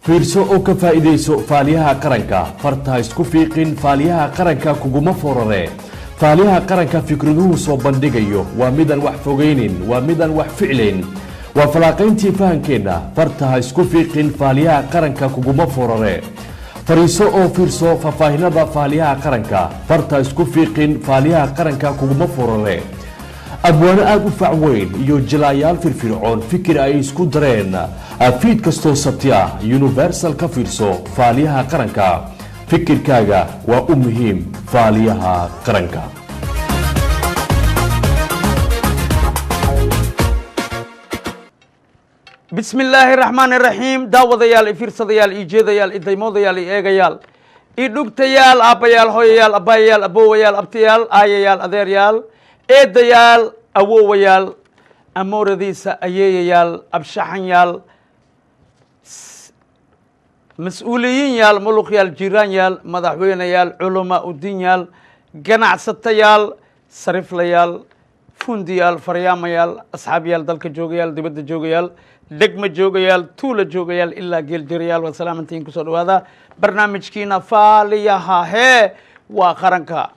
Fiirso oo ka faa'iidayso Faaliyaha Qaranka. Farta ha isku fiiqin, Faaliyaha Qaranka kuguma forare. Faaliyaha Qaranka fikraduhu soo bandhigayo waa midaan wax fogaynin, waa midaan wax ficlayn, waa falaaqayntii fahankeenna. Farta ha isku fiiqin, Faaliyaha Qaranka kuguma forare. Fariiso oo fiirso faahfaahinada Faaliyaha Qaranka. Farta ha isku fiiqin, Faaliyaha Qaranka kuguma forare. Abwaano aada u fac weyn iyo jilaayaal firfircoon fikir ay isku dareen, fiid kastoo Sabti ah Universal ka fiirso Faaliyaha Qaranka. Fikirkaaga waa u muhiim Faaliyaha Qaranka. Bismi illaahi raxmaan iraxiim. Daawadayaal, i fiirsadayaal, i jeedayaal, i daymoodayaal, i eegayaal, i dhugtayaal, aabbayaal, hooyayaal, abbaayayaal, aboowayaal, abtayaal, aayayaal, adeeryaal, eedayaal, awowayaal, amooradiisa, ayeeyayaal, abshaxanyaal, mas-uuliyiinyaal, muluqyaal, jiiraanyaal, madaxweyneyaal, culamaa udiinyaal, ganacsatayaal, sariflayaal, fundiyaal, faryaamayaal, asxaabyaal, dalka joogayaal, dibadda joogayaal, degma joogayaal, tuula joogayaal, ilaa geeljirayaal, waa salaamantiin. Kusoo dhawaada barnaamijkiina Faaliyaha hee waa Qaranka.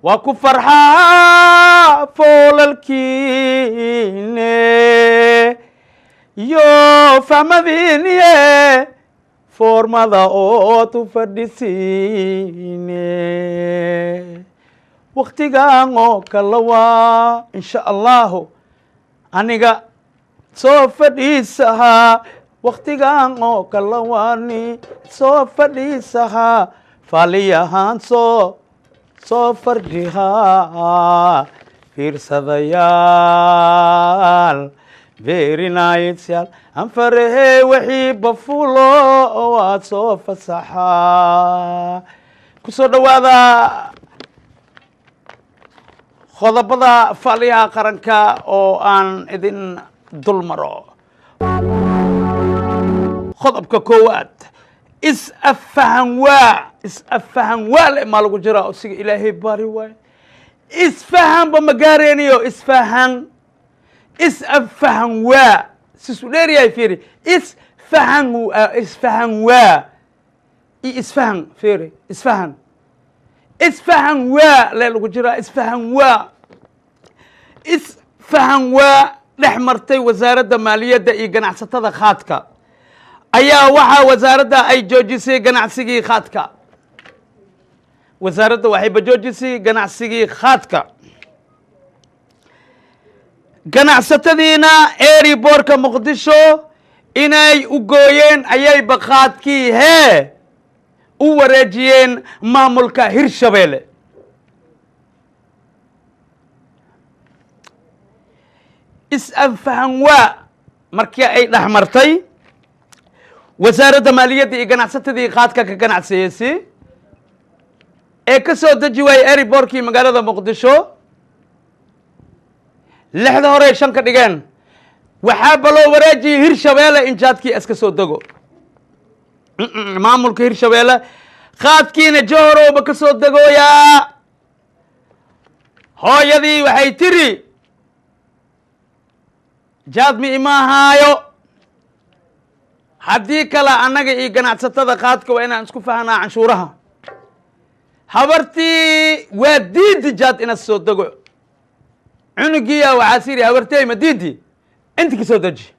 Waa ku farxaa foolalkiine iyo fahmadiiniye foormada ood u fadhisiine waktigan oo kala waa insha Allahu aniga soo fadhiisahaa. Waktigan oo kala waani soo fadhiisahaa, faaliyahaan soo farjihaa. Fiirsadayaal, very nice yaal, anfarehe wixii bafulo waad soo fasaxaa. Kusoo dhawaada qodobada Faaliyaha Qaranka oo aan idin dul maro. Qodobka koowaad, is afahan waa is afahan waa le maa lagu jiraa siga Ilaahay bari waay. Isfahanba ma gaareynayo, isfahan is afahan waa sisu dheeryahay. Fiiri, isfahan, isfahan waa iyo isfahan. Fiiri, isfahan, isfahan waa le lagu jiraa. Isfahan waa, isfahan waa dhex martay Wasaaradda Maaliyadda iyo ganacsatada khaadka ayaa waxaa wasaaradda ay joojisay ganacsigii khaadka. Wasaaradda waxayba joojisay ganacsigii khaadka, ganacsatadiina airportka Muqdisho inay u gooyeen ayayba khaadkii hee u wareejiyeen maamulka Hirshabeelle. Is-anfahan waa markii ay dhex martay Wasaaradda Maaliyadda iyo ganacsatadii khaadka ka ganacsiyeysay ee ka soo deji waayey airportkii magaalada Muqdisho, lixda hore shan ka dhigeen, waxaa baloo wareejiyey Hirshabeelle in jaadkii iska soo dego. Maamulka Hirshabeelle khaadkiina Johorowba ka soo degooyaa. Hooyadii waxay tiri, "Jaad mi imaahaayo haddii kale annaga iyo ganacsatada qaadka waa inaan isku fahanaa canshuuraha." Habartii waa diidi jaad inaad soo dego. Cunugiya waxaa siri, "Habartey, ma diidi? Inta ka soo deji."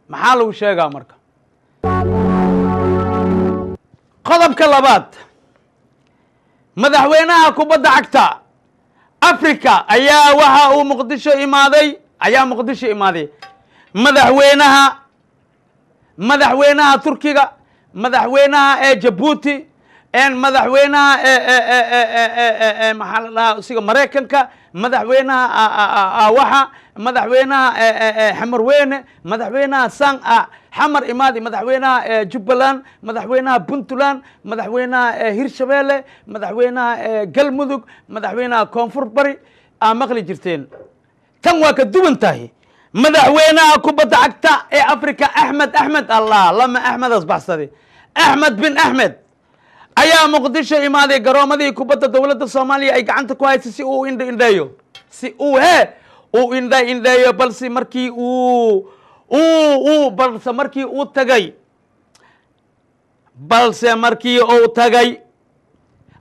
Maxaa lagu sheegaa marka? Qodobka labaad, madaxweynaha kubadda cagta Africa ayaa waxa uu Muqdisho imaaday, ayaa Muqdisho imaaday. Madaxweynaha Turkiga, madaxweynaha ee Jabuuti, madaxweynaha maxaa la dhahaa isiga Maraykanka, madaxweynaha awaxa, madaxweynaha Xamarweyne, madaxweynaha san Xamar imaadi, madaxweynaha Jubbaland, madaxweynaha Puntland, madaxweynaha Hirshabeelle, madaxweynaha Galmudug, madaxweynaha Koonfur Bari aa maqli jirteen. Tan waa ka duwan tahay. Madaxweynaha kubadda cagta ee Africa, Axmed Axmed, Allah lama Axmedaas baxsaday. Axmed bin Axmed ayaa Muqdisho imaaday garoomadii kubadda dowladda Soomaaliya ay gacanta ku haysay si uu indho indheeyo, si uu he uu indha indheeyo, balse markii uu uu uu balse markii uu tagay, balse markii uu tagay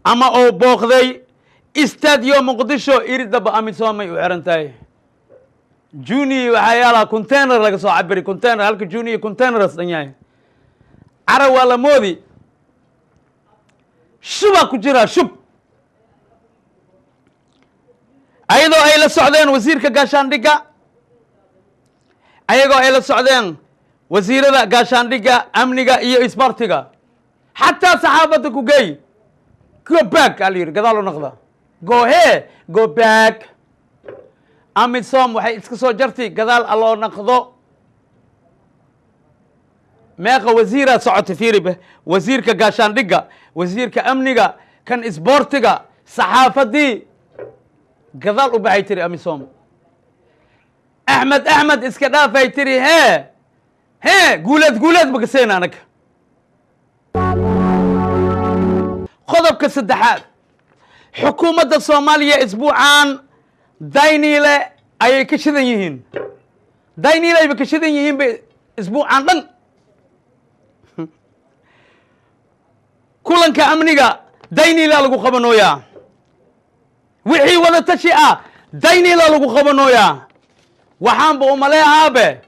ama uu booqday Stadio Muqdisho, iridaba AMISOM ay u xiran tahay. Juni waxaa yaalaa container laga soo cabiri, container halka juni containeras dhan yahay, cara waa la moodi, shubaa ku jiraa shub. Ayadoo ay la socdeen wasiirka gaashaandhigga, ayagoo ay la socdeen wasiirada gaashaandhigga, amniga iyo isboortiga, xataa saxaafadda ku geey, go back aa la yidhi, gadaal u noqda, go he go back. AMISOM waxay iska soo jartay gadaal aloo naqdo. Meeqa wasiiraa socotay? Fiiribe, wasiirka gaashaandhigga, wasiirka amniga, kan isboortiga, saxaafaddii gadaal u baxay tiri AMISOM. Axmed Axmed iska dhaafay tiri, hee hee, guuleed guuleed makaseyna anaga. Qodobka saddexaad, xukuumadda Soomaaliya isbuucaan Dayniile ayay ka shidan yihiin, Dayniile ayba ka shidan yihiin bay isbuucaan dhan. Kulanka amniga Dayniila lagu qabanooyaa, wixii wada tashi ah Dayniila lagu qabanooyaa. Waxaanba umaleehaabe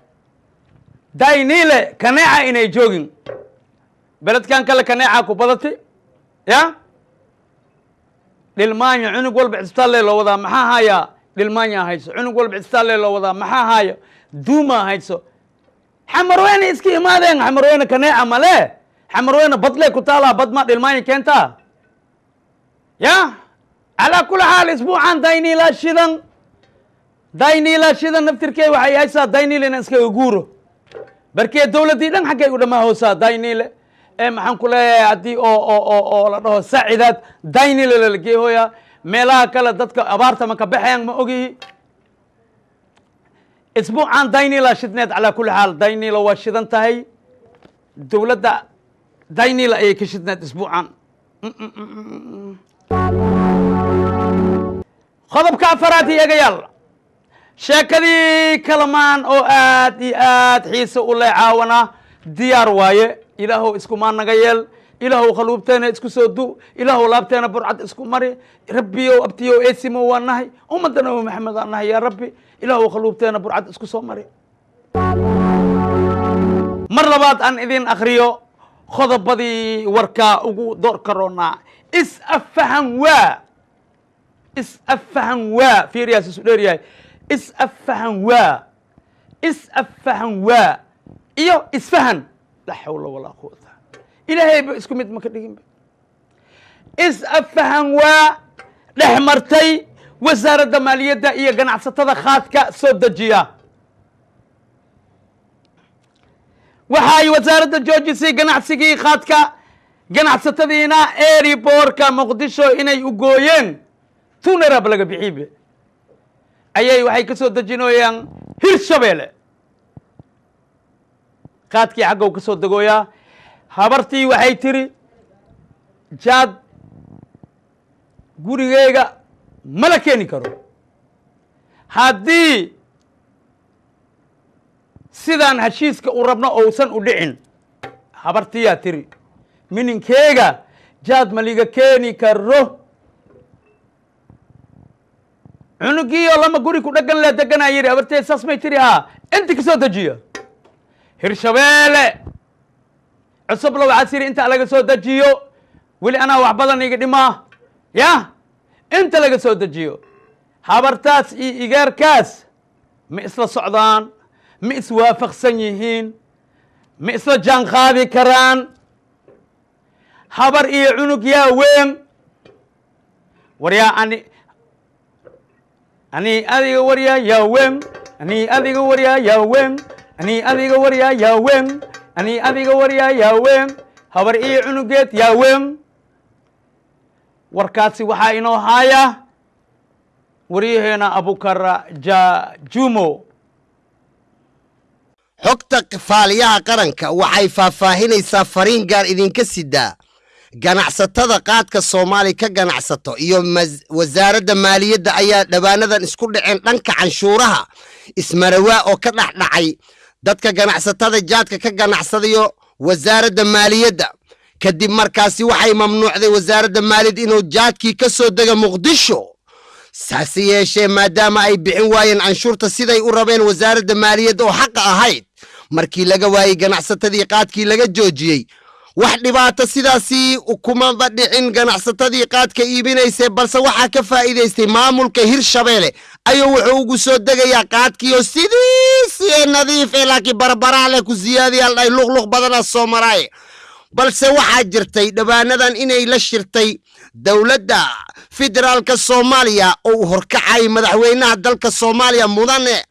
Dayniile kaneeca inay joogin, beledkan kale kaneeca ku badati ya dhilmaanya, cunug walba cisbitaalle loo wadaa, maxaa haayaa? Dhilmaanya hayso, cunug walba cisbitaalle loo wadaa, maxaa haayo? Duuma hayso. Xamarweyne iska imaadeen, Xamarweyne kaneeca male, Xamarweyne badle ku taalaa, bad ma dhilmaanya keentaa ya. Calaa kuli xaal isbuucan Dayniila shidan, Dayniila shidan. Naftirkey waxay haysaa Dayniile inaan iskaga guuro, barkee dowladdii dhan xaggay u dhamaa hoosaa Dayniile. Ee maxaan ku leeyahay, haddii oo oo oo oo la dhaho sacidaad Dayniile lala geehoyaa, meelaha kale dadka abaarta ma ka baxayaan ma ogihi. Isbuucan Dayniila shidneed. Calaa kulli xaal Dayniila waa shidan tahay, dowladda Dayniila ayay ka shidneed isbuucan. Qodobka afaraad iyo eegayaal, sheekadii kalamaan oo aad iyo aad xiise u leh caawana diyaar waaye. Ilaahow iskumaan naga yeel, Ilaahow khaluubteena isku soo du, Ilaahow laabteena burcad isku mari, Rabbiyow abtiyow eesimo waa nahay, ummadda Nabi Maxamed aan nahay, yaa Rabbi Ilaahow khaluubteena burcad isku soo mari. Mar labaad aan idin akriyo qodobadii warkaa ugu door karoonaa. Is afahan waa, is afahan waa, fiiriyaas isu dheer yahay, is afahan waa, is afahan waa iyo isfahan, laa xawla walaa quwata, Ilaahay ba isku mid ma ka dhiginba. Is afahan waa dhex martay wasaaradda maaliyadda iyo ganacsatada khaadka soo dejiya. Waxa ay wasaaradda joojisay ganacsigii khaadka, ganacsatadiina airbortka Muqdisho inay u gooyeen tunerab laga bixiibe ayay waxay ka soo dejinooyaan Hirshabeelle. Qaadkii xaggow ka soo degooyaa. Habartii waxay tiri jaad gurigeyga mala keeni karo haddii sidaan heshiiska u rabno ousan u dhicin. Habartiyaa tiri mininkeyga jaad ma liga keeni karo, cunugiioo lama guri ku dhagan le deganaa yidhi habartee, saas may tiri haa, inti ka soo dejiyo Hirshabeelle cusubla. Waxaas yidhi inta laga soo dejiyo, weli anaa wax badan iga dhimaa ya inta laga soo dejiyo. Habartaas iyo igaarkaas ma isla socdaan? Ma iswaafaqsan yihiin? Ma isla jaan qaadi karaan? Habar iyo cunug yaa weyn? Waryaa ani ani adiga, waryaa yaa weyn? Ani adiga, waryaa yaa weyn? Ani adiga, waryaa yaa weyn? Ani adiga, waryaa yaa weyn? Habar iyo cunugeed yaa weyn? Warkaasi waxaa inoo haaya waryaheena Abukar Jajumo. Xogta Faaliyaha Qaranka waxay faahfaahinaysaa fariin gaar idinka sidaa ganacsatada qaadka Soomaali ka ganacsato iyo Wasaaradda Maaliyadda ayaa dhawaanadan isku dhaceen dhanka canshuuraha, ismarawaa oo ka dhexdhacay dadka ganacsatada jaadka ka ganacsadayo Wasaaradda Maaliyadda. Kadib markaasi waxay mamnuucday Wasaaradda Maaliyadda inuu jaadkii ka soo dega Muqdisho. Saase yeeshee, maadaama ay bixin waayeen canshuurta siday u rabeen Wasaaradda Maaliyadda oo xaqa ahayd, markii laga waayey ganacsatadii qaadkii laga joojiyey. Wax dhibaato sidaasi kumaba dhicin ganacsatadii qaadka iibinaysay, balse waxaa ka faa'iidaystay maamulka Hirshabeelle ayuu wuxuu ugu soo degayaa qaadkiioo sidiisii ee nadiif ee, laakiin barbaraa leh ku siyaadiyaal dhahay, luqluq badana soo maraaye. Balse waxaa jirtay dhawaanadan inay la shirtay dowladda federaalka Soomaaliya oo uu horkacay madaxweynaha dalka Soomaaliya, Mudane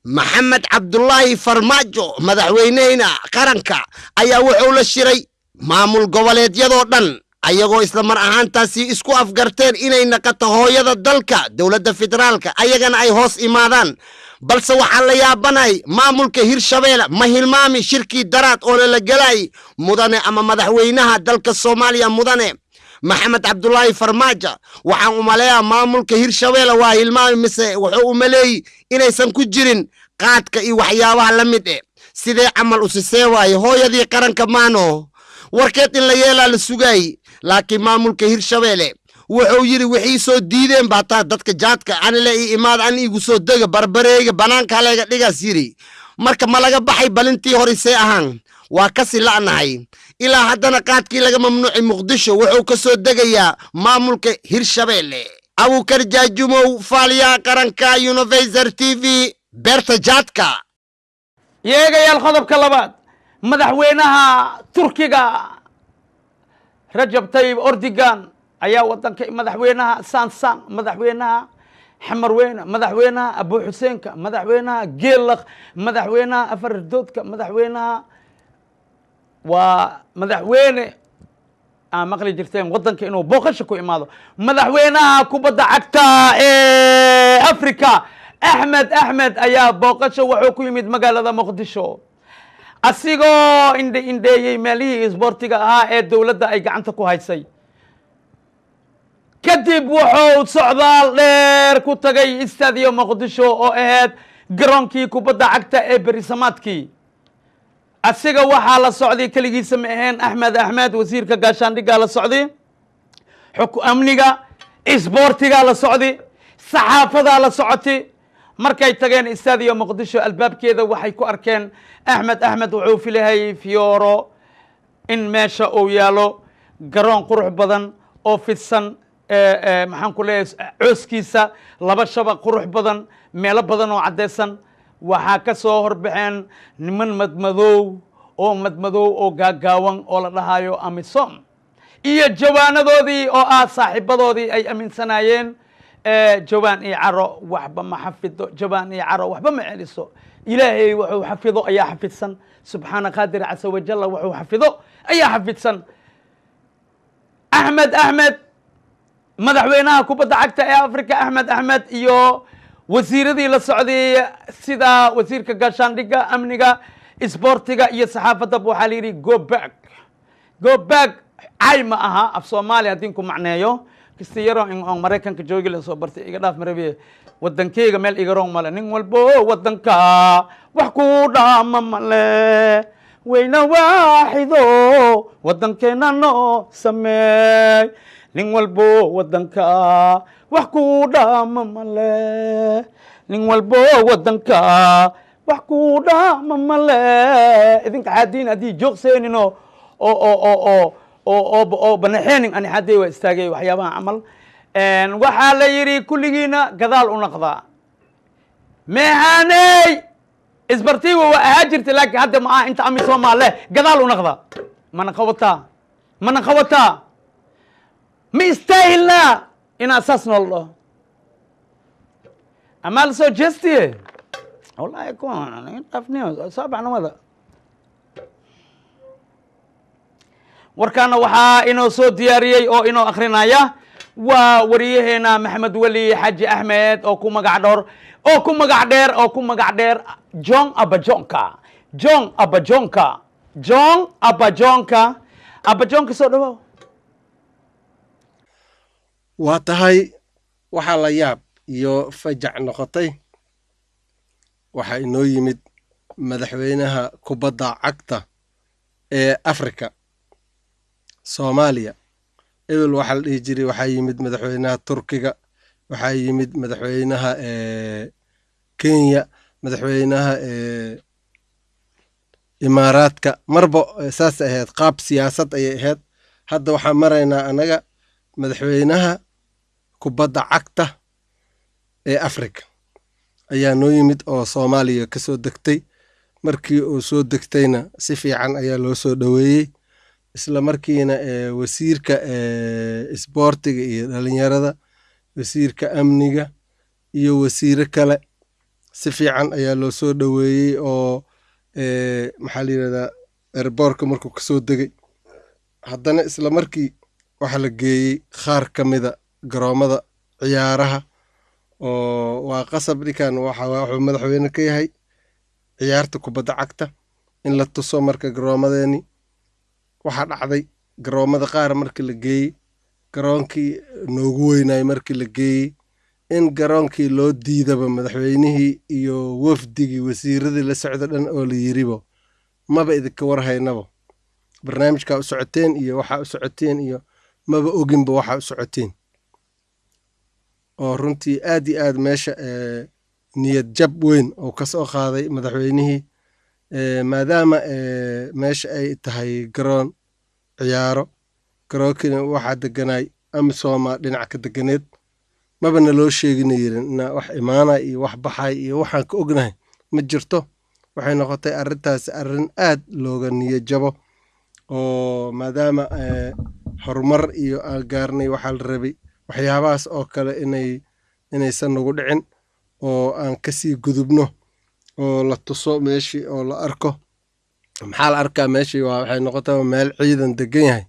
Maxamed Cabdulaahi Farmaajo. Madaxweyneheyna qaranka ayaa wuxuu la shiray maamul goboleedyadoo dhan, ayagoo isla mar ahaantaasi isku afgarteen inay naqato hooyada dalka dowladda federaalka, ayagana ay hoos imaadaan. Balse waxaa la yaabanay maamulka Hirshabeelle ma hilmaami shirkii daraad oo lala gelay mudane ama madaxweynaha dalka Soomaaliya, Mudane Maxamed Cabdulaahi Farmaajo. Waxaan umaleeyaa maamulka Hirshabeelle waa hilmaami, mise wuxuu umaleeyey inaysan ku jirin qaadka iyo waxyaabaha la mid e. Sidee camal usisee waaye hooyadii qaranka maano warkeed in la yeelaa la sugaay? Laakiin maamulka Hirshabeelle wuxuu yidhi wixii soo diideen ba hataa dadka jaadka anile ii imaad an iigu soo dega barbareega banaanka haleega dhigaas yidhi. Marka ma laga baxay balintii horisee ahaan? Waa kasi la'nahay. Ilaa haddana qaadkii laga mamnuucay Muqdisho wuxuu ka soo degayaa maamulka Hirshabeelle. Abuukar Jaajumow, Faaliyaha Qaranka, Universal TV, beerta jaadka. Yeegayaal, qodobka labaad: madaxweynaha Turkiga Rajab Tayib Erdogan ayaa wadanka, madaxweynaha Sansan, madaxweynaha Xamarweyne, madaxweynaha Abu Xuseenka, madaxweynaha Geelaq, madaxweynaha Afardoodka, madaxweynaha waa madaxweyne aa maqli jirteen wadanka inuu booqasho ku imaado. Madaxweynaha kubadda cagta ee Africa Axmed Axmed ayaa booqasho wuxuu ku yimid magaalada Muqdisho, asigoo indhe indheeyey meelihii isboortiga ahaa ee dowladda ay gacanta ku haysay. Kadib wuxuu socdaal dheer ku tagay Istaadiyo Muqdisho oo ahayd garoonkii kubadda cagta ee berisamaadkii. Asiga waxaa la socday, keligiisa ma aheen Axmed Axmed, wasiirka gaashaandhiggaa la socday, xuk amniga isboortigaa la socday, saxaafadaa la socotay. Markay tageen Istaadiyo Muqdisho albaabkeeda waxay ku arkeen Axmed Axmed. Wuxuu filahay fiyooro in meesha uu yaalo, garoon qurux badan oo fidsan, maxaan ku leeyahay, cooskiisa laba shabaq qurux badan, meelo badan oo caddaysan. Waxaa ka soo horbaxeen niman madmadow oo madmadow oo gaagaawan oo la dhahayo AMISOM iyo jawaanadoodii oo ah saaxiibadoodii ay aaminsanaayeen. Jawaan iyo caro waxba ma xafido, jawaan iyo caro waxba ma celiso. Ilaahay wuxuu xafido ayaa xafidsan, subxaana qaadir casa wajalla, wuxuu xafido ayaa xafidsan. Axmed Axmed, madaxweynaha kubadda cagta ee Africa Axmed Axmed iyo wasiiradii la socday sida wasiirka gaashaandhigga, amniga, isboortiga iyo saxaafadaba waxaa la yidhi "Go back, go back." Cay ma aha, af Soomaaliya haddii ku macneeyo kasta yaro in on Maraykanka joogi la soo bartay. Iga dhaaf marabiye, wadankeyga meel iga roong male. Nin walbo wadanka wax ku dhaama male, weyna waaxido wadankeena noo sameey. Nin walbo wadanka wax ku dhaama male, nin walbo wadanka wax ku dhaama male. Idinka xaadiin haddii joogseenino oo banaxeenin, ani xaddey waa istaagay waxyaabaha camal. Waxaa la yidhi kulligiina gadaal u naqdaa meexaaney. Isbartiiwa waa ahaa jirta, laakiin hadda ma aha. Inta AMISOMaa leh gadaal u naqda, mana qabataa, mana qabataa, ma istaahilnaa inaa saas nool dhaho amaa la soo jeestiye. Wallahi kuwan soo baxnamada. Warkaana waxaa inoo soo diyaariyey oo inoo akrinaya waa wariyaheena Maxamed Weli Xaaji Axmed oo ku magac dheer John Abajonka. John Abajonka. John Abajonka, Abajonka, soo dhawow. Waa tahay, waxaa la yaab iyo fajac noqotay, waxaa inoo yimid madaxweynaha kubadda cagta ee Afrika, Soomaaliya. Ebel waxaa la dhihi jiray waxaa yimid madaxweynaha Turkiga, waxaa yimid madaxweynaha Kenya, madaxweynaha Imaaraadka. Marba saas ahayd, qaab siyaasad ayay ahayd. Hadda waxaan maraynaa annaga madaxweynaha kubadda cagta ee Afrika ayaa noo yimid oo Soomaaliya ka soo degtay. Markii uu soo degtayna si fiican ayaa loo soo dhoweeyey. Isla markiina wasiirka isboortiga iyo dhalinyarada, wasiirka amniga iyo wasiiro kale si fiican ayaa loo soo dhoweeyey oo maxaa la yidhahdaa, airport-ka markuu kasoo degay, haddana isla markii waxaa la geeyey qaar ka mida garoomada ciyaaraha, oo waa qasab ninkan waxa wuxuu madaxweyne ka yahay ciyaarta kubadda cagta in la tuso. Marka garoomadeeni waxaa dhacday, garoomada qaar markii la geeyey, garoonkii noogu weynay markii la geeyey, in garoonkii loo diidaba madaxweynihii iyo wafdigii wasiiradii la socda dhan, oo la yiribo maba idinka warhaynaba, barnaamijkaa u socoteen iyo waxaa u socoteen iyo maba oginba waxaa u socoteen, oo runtii aad iyo aad meesha niyad jab weyn oo ka soo qaaday madaxweynihii, maadaama meesha ay tahay garoon ciyaaro. Garoonkiina waxaa deganay AMISOM dhinac ka deganeed, maba naloo sheegina yirin ina wax imaanay iyo wax baxay iyo waxaan ka ognahay ma jirto. Waxay noqotay arrintaasi arrin aad looga niyad jabo, oo maadaama horumar iyo aan gaarnay, waxaa la rabay waxyaabahaas oo kale inaysan nagu dhicin oo aan kasii gudubno oo la tuso meeshii oo la arko. Maxaa la arkaa? Meeshii waa waxay noqotay meel ciidan degan yahay.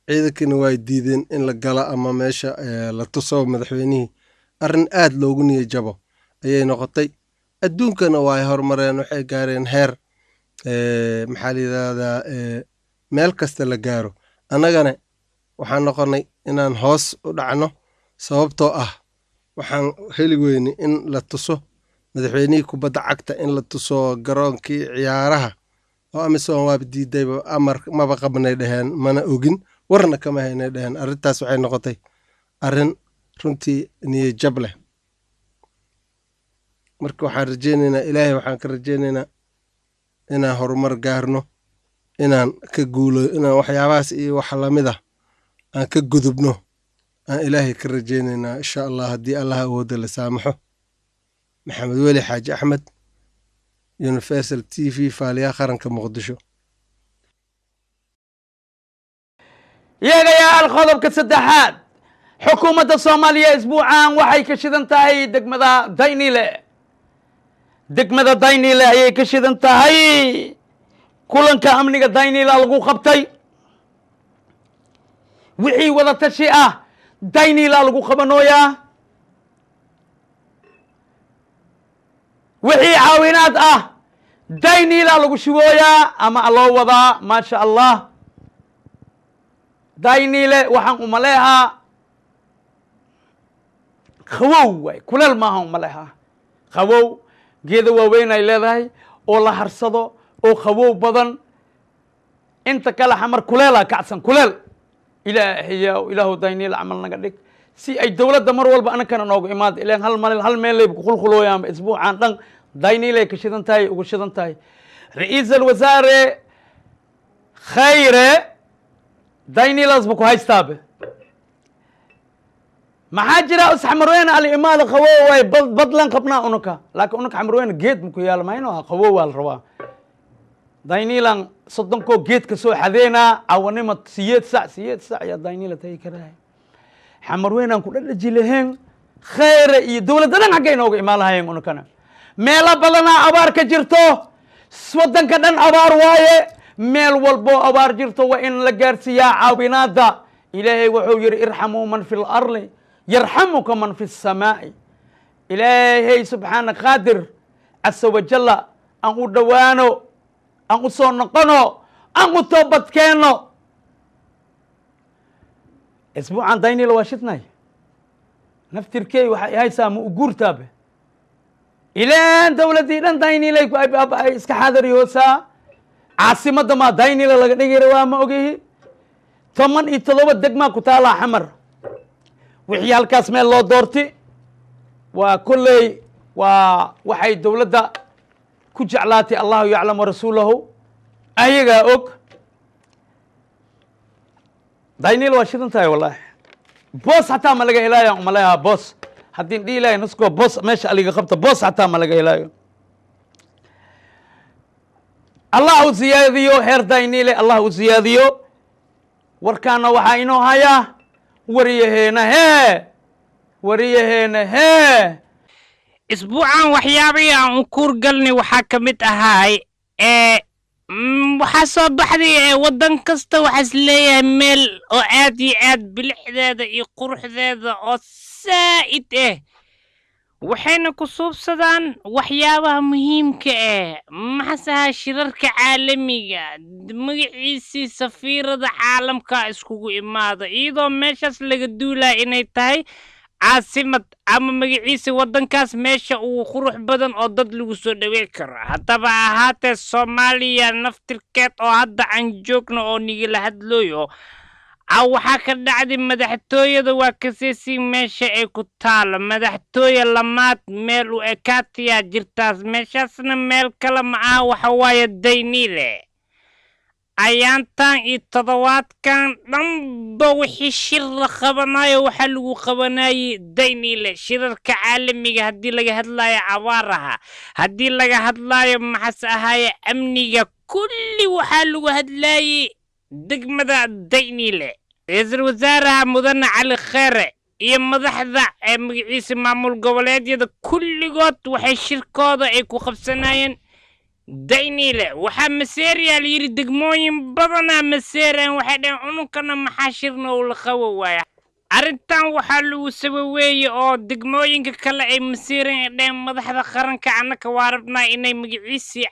Ciidankiina way diideen in la galo ama meesha la tuso madaxweynihii. Arrin aad loogu niyad jabo ayay noqotay. Adduunkana waa ay horumareen, waxay gaareen heer maxaa la yidhahdaa, meel kasta la gaaro. Annagana waxaan noqonay inaan hoos u dhacno, sababtoo ah waxaan heli weynay in la tuso madaxweynihii kubadda cagta, in la tuso garoonkii ciyaaraha, oo AMISOM waaba diidayba, amar maba qabnay dheheen, mana ogin, warna kama haynay dheheen. Arrintaas waxay noqotay arrin runtii niyad jab leh. Marka waxaan rajeyneynaa, Ilaahay waxaan ka rajeyneynaa inaan horumar gaarno, inaan ka guulo, inaan waxyaabahaas iyo wax lamid ah aan ka gudubno aan Ilaahay ka rajeyneynaa, insha Allah, haddii Allah awoodda la saamaxo. Maxamed Weli Xaaji Axmed, Universal TV, faaliyaha qaranka, Muqdisho. Yeegayaal, qodobka saddexaad: xukuumadda Soomaaliya isbuucan waxay ka shidan tahay degmada Daynile. Degmada Daynile ayay ka shidan tahay. Kulanka amniga Daynila lagu qabtay, wixii wada tashi ah Daynila lagu qabanooyaa, wixii caawinaad ah Daynila lagu shubooyaa ama loo wadaa. Maasha Allah, Daynile waxaan umaleehaa qawow waay, kuleel maaha. Umaleehaa qawow, geeda waaweyn ay leedahay oo la harsado oo qawow badan. Inta kale Xamar kuleelaa kacsan, kuleel. Ilaahiya, Ilaahu Daynile camal naga dhig, si ay dowladda mar walba anakana noogu imaada. Ilaan hal malin hal meel layba kuqulqulooyaanba. Isbuucaan dhan Daynilay ka shidan tahay, ugu shidan tahay. Ra-iisul Wasaare Khayre Daynilaasba ku haystaabe. Maxaa jira? Us Xamarweyne ali imaada, qawow waay, badlan qabnaa unaka, laakiin unaka Xamarweyne geed maku yaala mayno. Qawow waa la rabaa. Daynilan 30koo geedka soo xadeenaa cawanima 8 sac, 8 sac yaa Daynila tagi karahay. Xamarweynaan ku dhadhaji laheen, Khayre iyo dowladda dhan xaggay nooga imaan lahayeen. Unakana meelo badanaa abaar ka jirto, waddanka dhan abaar waaye. Meel walboo abaar jirto waa in la gaarsiiyaa caawinaada. Ilaahay wuxuu yidhi: "Irxamuu man fi larli yarxamuka man fi الsamaa'i." Ilaahay subxaana qaadir casa wajalla aan u dhowaano. Aan u soo noqono, aan u toobadkeenno. Isbuucan Daynila waa shidnay. Naftirkey waxay haysaa ma u guurtaabe ilaan dowladdii dhan Daynilay ay iska xaadariyoosaa. Caasimadda maa Daynila laga dhigi rabaa, ma ogihi. 17 degmaa ku taalaa Xamar. Wixii halkaas meel loo doorti waa kolley waa waxay dowladda ku jeclaatay. Allahu yaclam warasuulahu, ayagaa og. Daynil waa shidan tahay wallahi. Boos xataa ma laga helaayo, umaleeyaa. Boos haddii dhihi lahay nuskoo boos meesha aliga qabta, boos xataa ma laga helaayo. Allah u ziyaadiyo heer Daynile, Allah u ziyaadiyo. Warkaana waxaa inoo hayaa wariyaheena hee, wariyaheena hee. Isbuucan waxyaabihii aan u kuur galnay waxaa ka mid ahaay ee waxaa soo baxday ee waddan kasta waxaa is leeyahay meel oo aad iyo aad bilicdeeda iyo quruxdeeda oo saa'id ah, waxayna ku suubsadaan waxyaabaha muhiimka ah, maxase ahaa shirarka caalamiga, magaciisii safiirada caalamka iskugu imaada, iyadoo meeshaas laga duulaya inay tahay caasimad ama magaciisa waddankaas meesha ugu qurux badan oo dad lagu soo dhaweyn karo. Haddaba ahaatee, Soomaaliya naftirkeed oo hadda aan joogno oo nigala hadlooyo a waxaa ka dhacday madaxtooyada. Waa kaseesi meesha ay ku taalo madaxtooye lamaad meel u ekaatiyaa jirtaas, meeshaasna meel kale ma aha, waxa waaye Dayniile. Ayaantan iyo toddobaadkan dhanba wixii shir la qabanayo waxaa lagu qabanayay Dayniile. Shirarka caalamiga haddii laga hadlayo, abaaraha haddii laga hadlayo, maxase ahaaye amniga, kulli waxaa lagu hadlayay degmada Dayniile. Ra-iisul wasaaraha mudane Cali Kheere iyo madaxda ee magaciisa maamul goboleedyada kulligood waxay shirkooda ay ku qabsanayeen Dayniile. Waxaa Maseeriyaa la yidhi, degmooyin badanaa Maseereen, waxay dhaheen ununkana maxaa shirna uu la qabo waaya. Arrintan waxaa lagu sababeeyey oo degmooyinka kale ay Maseereen ay dhaheen madaxda qaranka annaka waa rabnaa inay magaciisii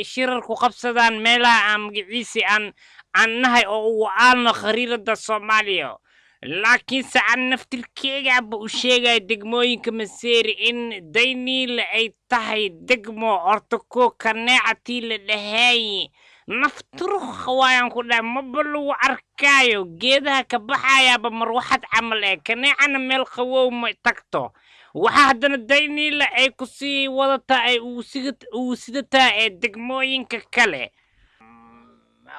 shirar ku qabsadaan meelaha aan magaciisii aan nahay oo ugu aalno khariirada Soomaaliya. Laakiinse aan naftirkeegaaba u sheegaya degmooyinka Maseeri in Dayniile ay tahay degmo horta ko kaneecatii la dhahaay nafturukh waayaan ku dhahay, maba lagu arkaayo geedaha ka baxayaaba marwaxad camal ee kaneecana meel qawow ma tagto. Waxaa haddana Dayniile ay ku sii wadataa ay ugu sidataa ee degmooyinka kale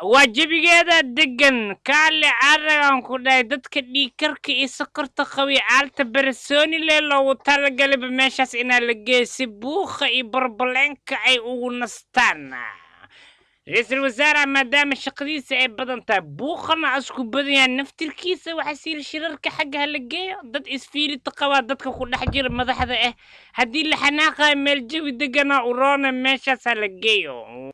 waa jebigeeda degan kaale aragan ku dhahay dadka dhiigkarka iyo sokorta qabiy aalta barasooni le loogu talagalaba meeshaas inaa la geeyo si buuqa iyo barbaleenka ay ugu nastaan. Ra-iisul wasaaraha maadaama shaqadiisa ay badan tahay, buuqana isku badan yahay, naftirkiisa waxaa siiri shirarka xagga ha la geeyo. Dad isfiilita qabaa dadka ku dhex jira madaxda ah, haddii la xanaaqayo meel jawi degana uroona meeshaas ha la geeyo.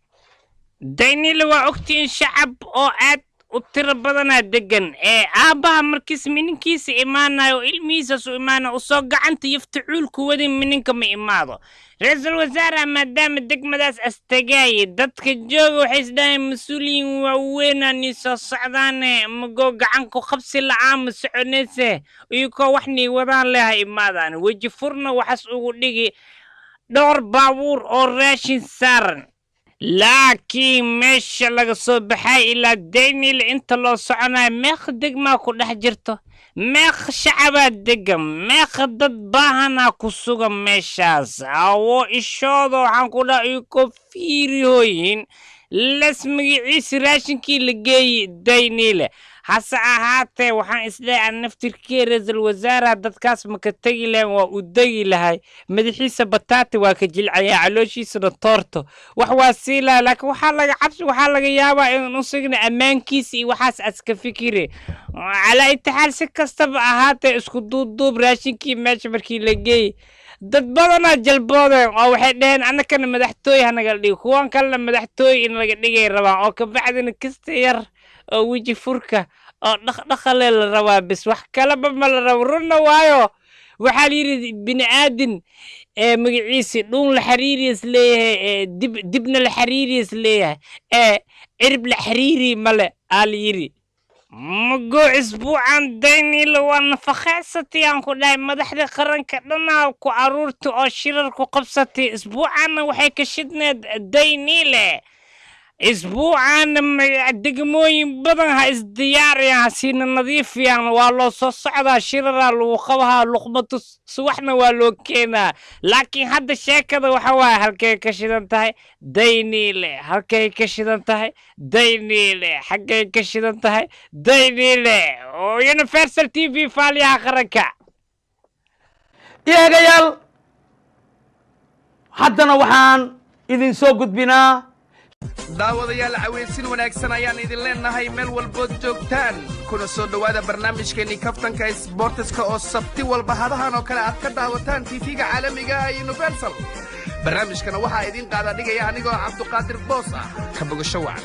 Daynile waa ogtiin shacab oo aad u tiro badanaa degan ee aabbaha markiis mininkiisa imaanayo oo ilmihiisaas u imaanayo usoo gacanta yaftacuulku wadin mininka ma imaado. Ra-iisul wasaaraha maadaama degmadaas astagaayay, dadka jooga waxay isdhaheen mas-uuliyiin waaweynaa nii soo socdaane, magoo gacan ku qabsi la'aan ma soconayse, iyagoo wax nii wadaan leh ha imaadaan. Weji furna waxaas ugu dhigi dhowr baabuur oo raashin saaran, laakiin meesha laga soo baxay ilaa Daynile inta loo soconayo meeqa degmaa ku dhex jirto, meeqa shacabaa degan, meeqa dad baahanaa ku sugan meeshaas. Awo ishooda waxaan ku dhaha iyagoo fiirihooyin les magaciisi raashinkii la geeyey Dayniile. Hase ahaatee, waxaan isleeyahay aan naftirkee ra-iisul wasaaraha dadkaas ma ka tegi lahayn, waa u degi lahay. Madaxiisa bataati waa ka jilcayaa, calooshiisana toorto wax waa sii lahay, laakiin waxaa laga cabsi, waxaa laga yaabaa in usagna ammaankiisa iyo waxaas aska fikire. Calaa itixaal, si kastaba ahaatee, isku duubduub raashinkii meesha markii la geeyey dad badanaa jalboodeen oo waxay dhaheen annakana madaxtooye hanaga dhigo, kuwan kalena madaxtooye in laga dhigay rabaan, oo kabacdina kasta yar oo weji furka oo dhaqdhaqalee la rabaa bis, wax kaleba ma la rabo. Runna waayo waxaa la yidhi bini aadin Ee magaciisi dhuun la xiriiriyas leeyahay, ee dib dibna la xiriiriyas leeyahay, ee cirib la xiriiri male aa la yidhi. Mago isbuucan Dayniile waa nafaqeysatay aan ku dhahay. Madaxda qaranka dhanaa ku aruurta oo shirar ku qabsatay. Isbuucanna waxay ka shidneed Dayniile. Isbuucaana degmooyin badan ha isdiyaariyaan, ha siina nadiifiyaan, waa loo soo socdaa, shiraraa lagu qabahaa, luqmatu subaxna waa loo keenaa. Laakiin hadda sheekada waxa waaye, halkay ka shidan tahay Dayniile? Halkay ka shidan tahay Dayniile? Xaggay ka shidan tahay Dayniile? Oo Universal TV, faaliyaha qaranka. Eegayaal, haddana waxaan idin soo gudbinaa. Daawadayaal, cawaysin wanaagsan ayaan idin leenahay meel walbood joogtaan, kuna soo dhowaada barnaamijkeenii kaftanka isboortiska oo sabti walba hadahan oo kale aad ka daawataan TV-ga caalamiga ah Universal. Barnaamijkana waxaa idiin qaada dhigaya anigoo Cabduqaadir Boos ah. Ka bogasho wacan.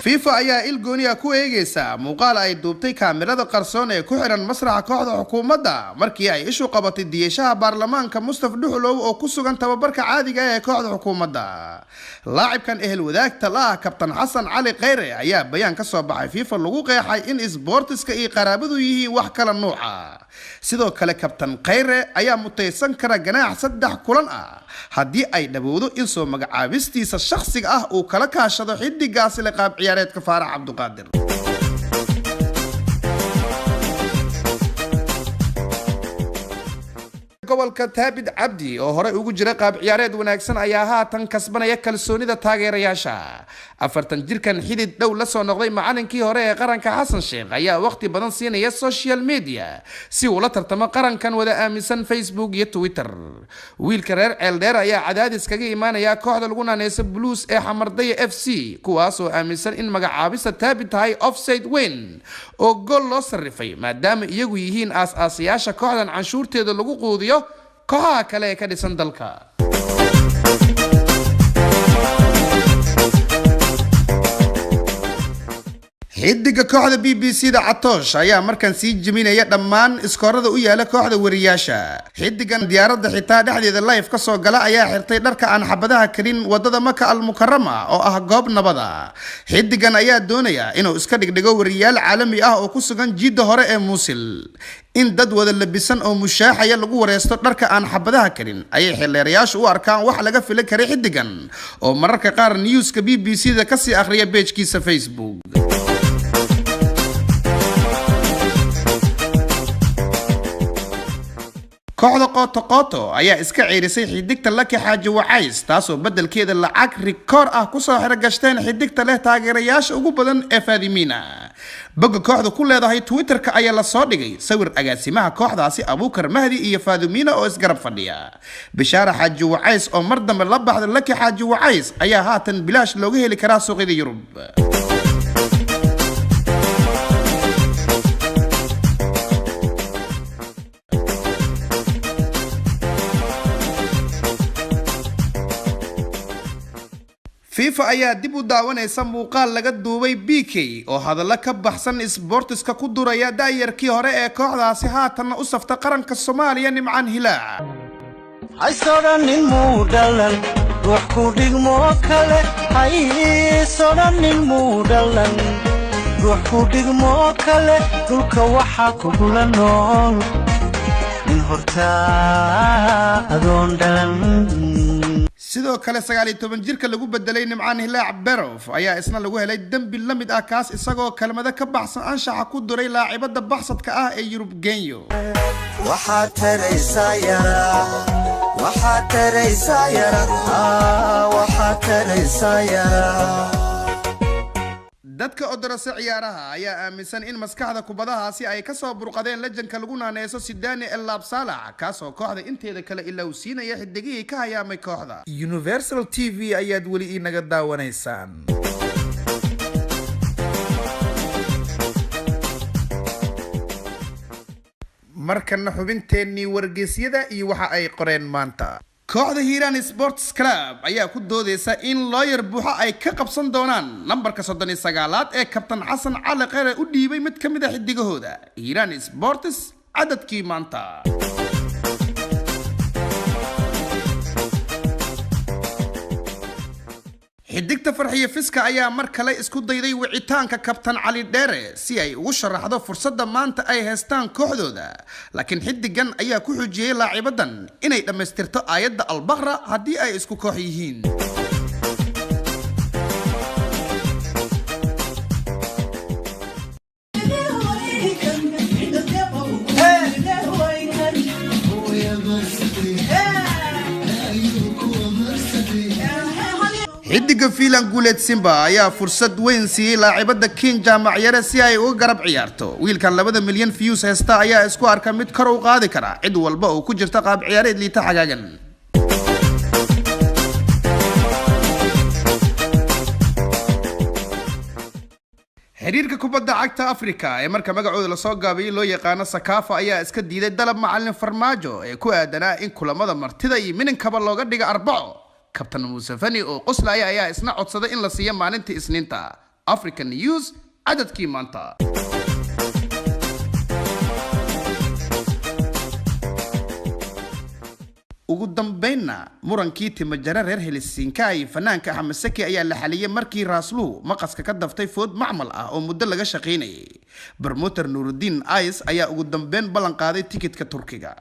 FIFA ayaa il gooniya ku eegaysa muuqaal ay duubtay kaamirada qarsoon ee ku xihan masraxa kooxda xukuumadda, markii ay ishu qabatay diyeshaha baarlamaanka Mustaf Dhuxulow oo ku sugan tababarka caadiga ah ee kooxda xukuumadda. Laacibkan ehel wadaagta la ah kabtan Xasan Cali Kheyre ayaa bayaan ka soo baxay FIFA lagu qeexay in isboortiska iyo qaraabadu yihiin wax kala nuuca. Sidoo kale, kabtan Kheyre ayaa mutaysan kara ganaax 3 kulan ah haddii ay dhabowdo in soo magacaabistiisa shakhsiga ah uu kala kaashado xidigaasi le qaab ciyaareedka Faarax Cabduqaadir. Gobolka Taabid Cabdi oo horey ugu jira qaab ciyaareed wanaagsan ayaa haatan kasbanaya kalsoonida taageerayaasha. 40 jirkan xidid dhow la soo noqday macalinkii hore ee qaranka Xasan Sheekh ayaa waqti badan siinaya social media si uu la tartamo qarankan wada aaminsan Facebook iyo Twitter. Wiilka reer Ceeldheer ayaa cadaadis kaga imaanaya kooxda lagu naaneyso Blues ee Xamardaya FC, kuwaas oo aaminsan in magacaabista Taabid tahay offside weyn oo gool loo sarrifay, maadaama iyagu yihiin aas-aasayaasha kooxdan canshuurteeda lagu quudiyo kooxaha kale ee ka dhisan dalka. Xidiga kooxda BBC da Catoosh ayaa markan sii jeminaya dhammaan iskoorada u yaala kooxda wariyaasha. Xidigan diyaaradda xitaa dhexdeeda live ka soo gala ayaa xirtay dharka aan xabadaha karin wadada Maka Al Mukarama oo ah goob nabada. Xidigan ayaa doonaya inuu iska dhigdhigo wariyaal caalami ah oo ku sugan jiidda hore ee Muusil. In dad wada labisan oo mushaaxaya lagu wareysto dharka aan xabadaha karin ayay xilleerayaashu u arkaan wax laga filan karay xidigan oo mararka qaar newska BBC da kasii akhriya page-kiisa Facebook. Kooxda Qooto Qooto ayaa iska ceerisay xidigta Laki Xaaji Wacays, taasoo beddelkeeda lacag rikoor ah kusoo xero gashteen xidigta leh taageerayaasha ugu badan ee Faadimiina. Bogga kooxda ku leedahay Twitterka ayaa lasoo dhigay sawir agaasimaha kooxdaasi Abuukar Mahdi iyo Faadimiina oo isgarab fadhiya. Bishaara Xaaji Wacays oo mar dambe la baxda Laki Xaaji Wacays ayaa haatan bilaash looga heli karaa suuqyada Yurub. FIFA ayaa dib u daawanaysa muuqaal laga duubay BK oo hadallo ka baxsan isboortiska ku duraya da'yarkii hore ee kooxdaasi, haatanna u safta qaranka Soomaaliya Nimcaan Hilaac. Haysodhanin muu dhalan ruux ku dhigmoo kale, haysodhanin muu dhalan ruux ku dhigmoo kale. Dhulka waxaa kugula nool nin hortaa adoon dhalan. Sidoo kale, 19 jirka lagu bedelay Nimcaan Hilaac Berof ayaa isna lagu helay dembi la mid ah kaas, isagoo kelmado ka baxsan anshaxa ku duray laacibada baxsadka ah ee Yurub Genyo. Waxaad taraysaa yaraa, waxaad taraysaa yara, waxaad taraysaa yaraa. Dadka odorose ciyaaraha ayaa aaminsan in maskaxda kubadahaasi ay kasoo burqadeen lejanka lagu naaneyso Sidani El Laab Saalax, kaasoo kooxda inteeda kale ilowsiinaya xidigihii ka hayaamay kooxda. Universal TV ayaad weli inaga daawanaysaan. Markana xubinteennii wargeysyada iyo waxa ay qoreen maanta. Kooxda Hiiraan Sports Club ayaa ku doodeysa in looyar buuxa ay ka qabsan doonaan nambarka 39aad ee kabtan Xasan Cali Kheyre u dhiibay mid ka mid a xidigahooda. Hiiraan Sports cadadkii maanta. Xidigta Farxiyo Fiska ayaa mar kale isku dayday wicitaanka kabtan Cali Dheere si ay ugu sharaxdo fursadda maanta ay haystaan kooxdooda, laakiin xidigan ayaa ku xujiyey laacibadan inay dhammaystirto aayadda Albaqra haddii ay isku koox yihiin. Xidiga Filan Guuleed Simba ayaa fursad weyn siiyey laacibada Kin Jaamac Yare si ay uga garab ciyaarto. Wiilkan 2 milyan views haysta ayaa isku arka mid kor u qaadi kara cid walba oo ku jirta qaab ciyaareed liita xagaagan. Xiriirka kubadda cagta Afrika ee marka magacooda lasoo gaabiyey loo yaqaano Sakaafa ayaa iska diiday dalab macalin Farmaajo ee ku aadanaa in kulamada martida iyo mininkaba looga dhiga Arbaco. Kabtan Muuse Fani oo qoslaya ayaa isna codsaday in la siiyo maalinta Isniinta. African News cadadkii maanta. Ugu dambeynna, murankii timajare reer Helsinki iyo fanaanka Axmed Saki ayaa la xaliyey markii raasluhu maqaska ka daftay food macmal ah oo muddo laga shaqaynayay. Barmoter Nuruddin Ais ayaa ugu dambeyn ballan qaaday tikidka Turkiga.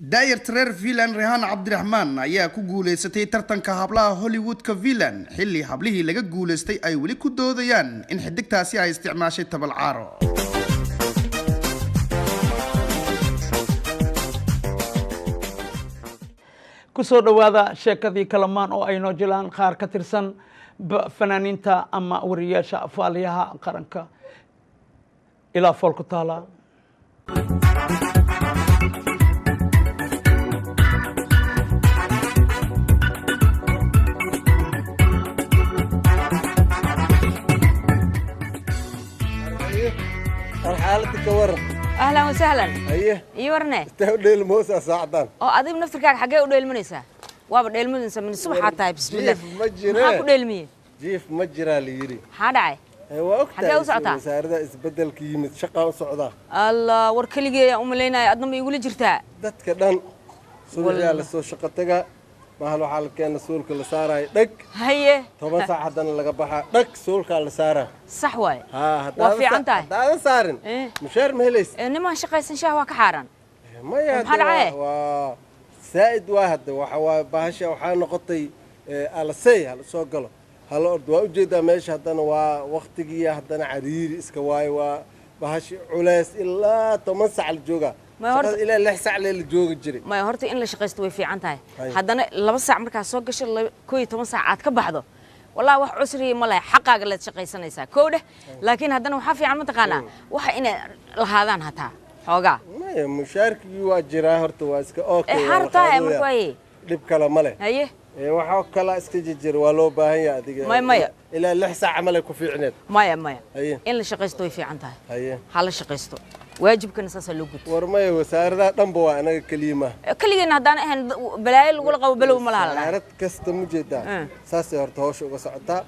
Daayarta reer Finland Rehan Cabdiraxmaan ayaa ku guuleysatay tartanka hablaha Hollywoodka Finland, xilli hablihii laga guuleystay ay weli ku doodayaan in xidigtaasi ay isticmaashay tabalcaaro. Kusoo dhowaada sheekadii Kalamaan oo ay noo jilaan qaar ka tirsan fanaaniinta ama wariyaasha faaliyaha qaranka. Ilaa fool ku taala. Xaaladda ka waran? Ahlan wasahlan. Haye. Ii warne. Intee u dheelmoosaa saacdan? Oo adigu naftirkaaga xaggee u dheelmanaysaa? Waaba dheelmadinsa min subaxaa tahay. Bismillah. Jiif ma jire. Maxaa ku dheelmiyey? Jiif ma jiraa la yidhi. Maxaa dhacay? Waa ogtahay. Xaggee u socotaa? Wasaaradda isbeddelka yimid, shaqaa u socdaa. Allah, war keligeeyaa u malaynaya, adna ma igula jirtaa? Dadka dhan subaxyaa lasoo shaqo tagaa, bahal waxaa la keena suulka la saaraayo dheg. Haye. 10 saac haddana laga baxaa, dheg suulkaa la saaraa. Sax waaye. Haa. Waa fiican tahay. Haddaadan saarin mushaar ma helaysa. Nimaan shaqaysan shaah waa ka xaaraan. Maya. Maxaa dhacay? Waa saa'id, waa hadda waxa waa bahasha waxaa noqotay alasey hala soo galo hala ordo. Waa ujeedaa meesha haddana waa waktigii haddana cariiri iska waayo, waa bahashi culays ilaa 10 sac la joogaa. Shaqada ilaa 6 sac lee la joogi jiray. Maya, horta in la shaqaysto way fiican tahay. Haddana 2 saac markaa soo gasho, 11 saac aad ka baxdo, wallahi wax cusriya ma laha, xaqaaga leed shaqaysanaysaa kow dheh. Laakiin haddana waxaa fiican mataqaanaa waxa inay lahaadaan hataa xoogaa. Maya, mushaarkigii waa jiraa horta, waa iska okay. Ee, xaar tahay marka waaye. Dhib kale ma leh. Haye. Waxaa kala iska jijira waa loo baahan yahay adiga. Maya, maya. Ilaa 6 saac camal ay ku fiicneed. Maya, maya. Haye. In la shaqaysto way fiican tahay. Haye. Ha la shaqaysto, waajibkana saasaa loo guto. War maya, wasaaradaha dhanba waa, anaga keliya ma. Keligeena haddaan ahayn balaayo lagula qabo below ma laha la dhahay. Wasaarad kasta ma jeedaa saasay horta hawsha uga socotaa.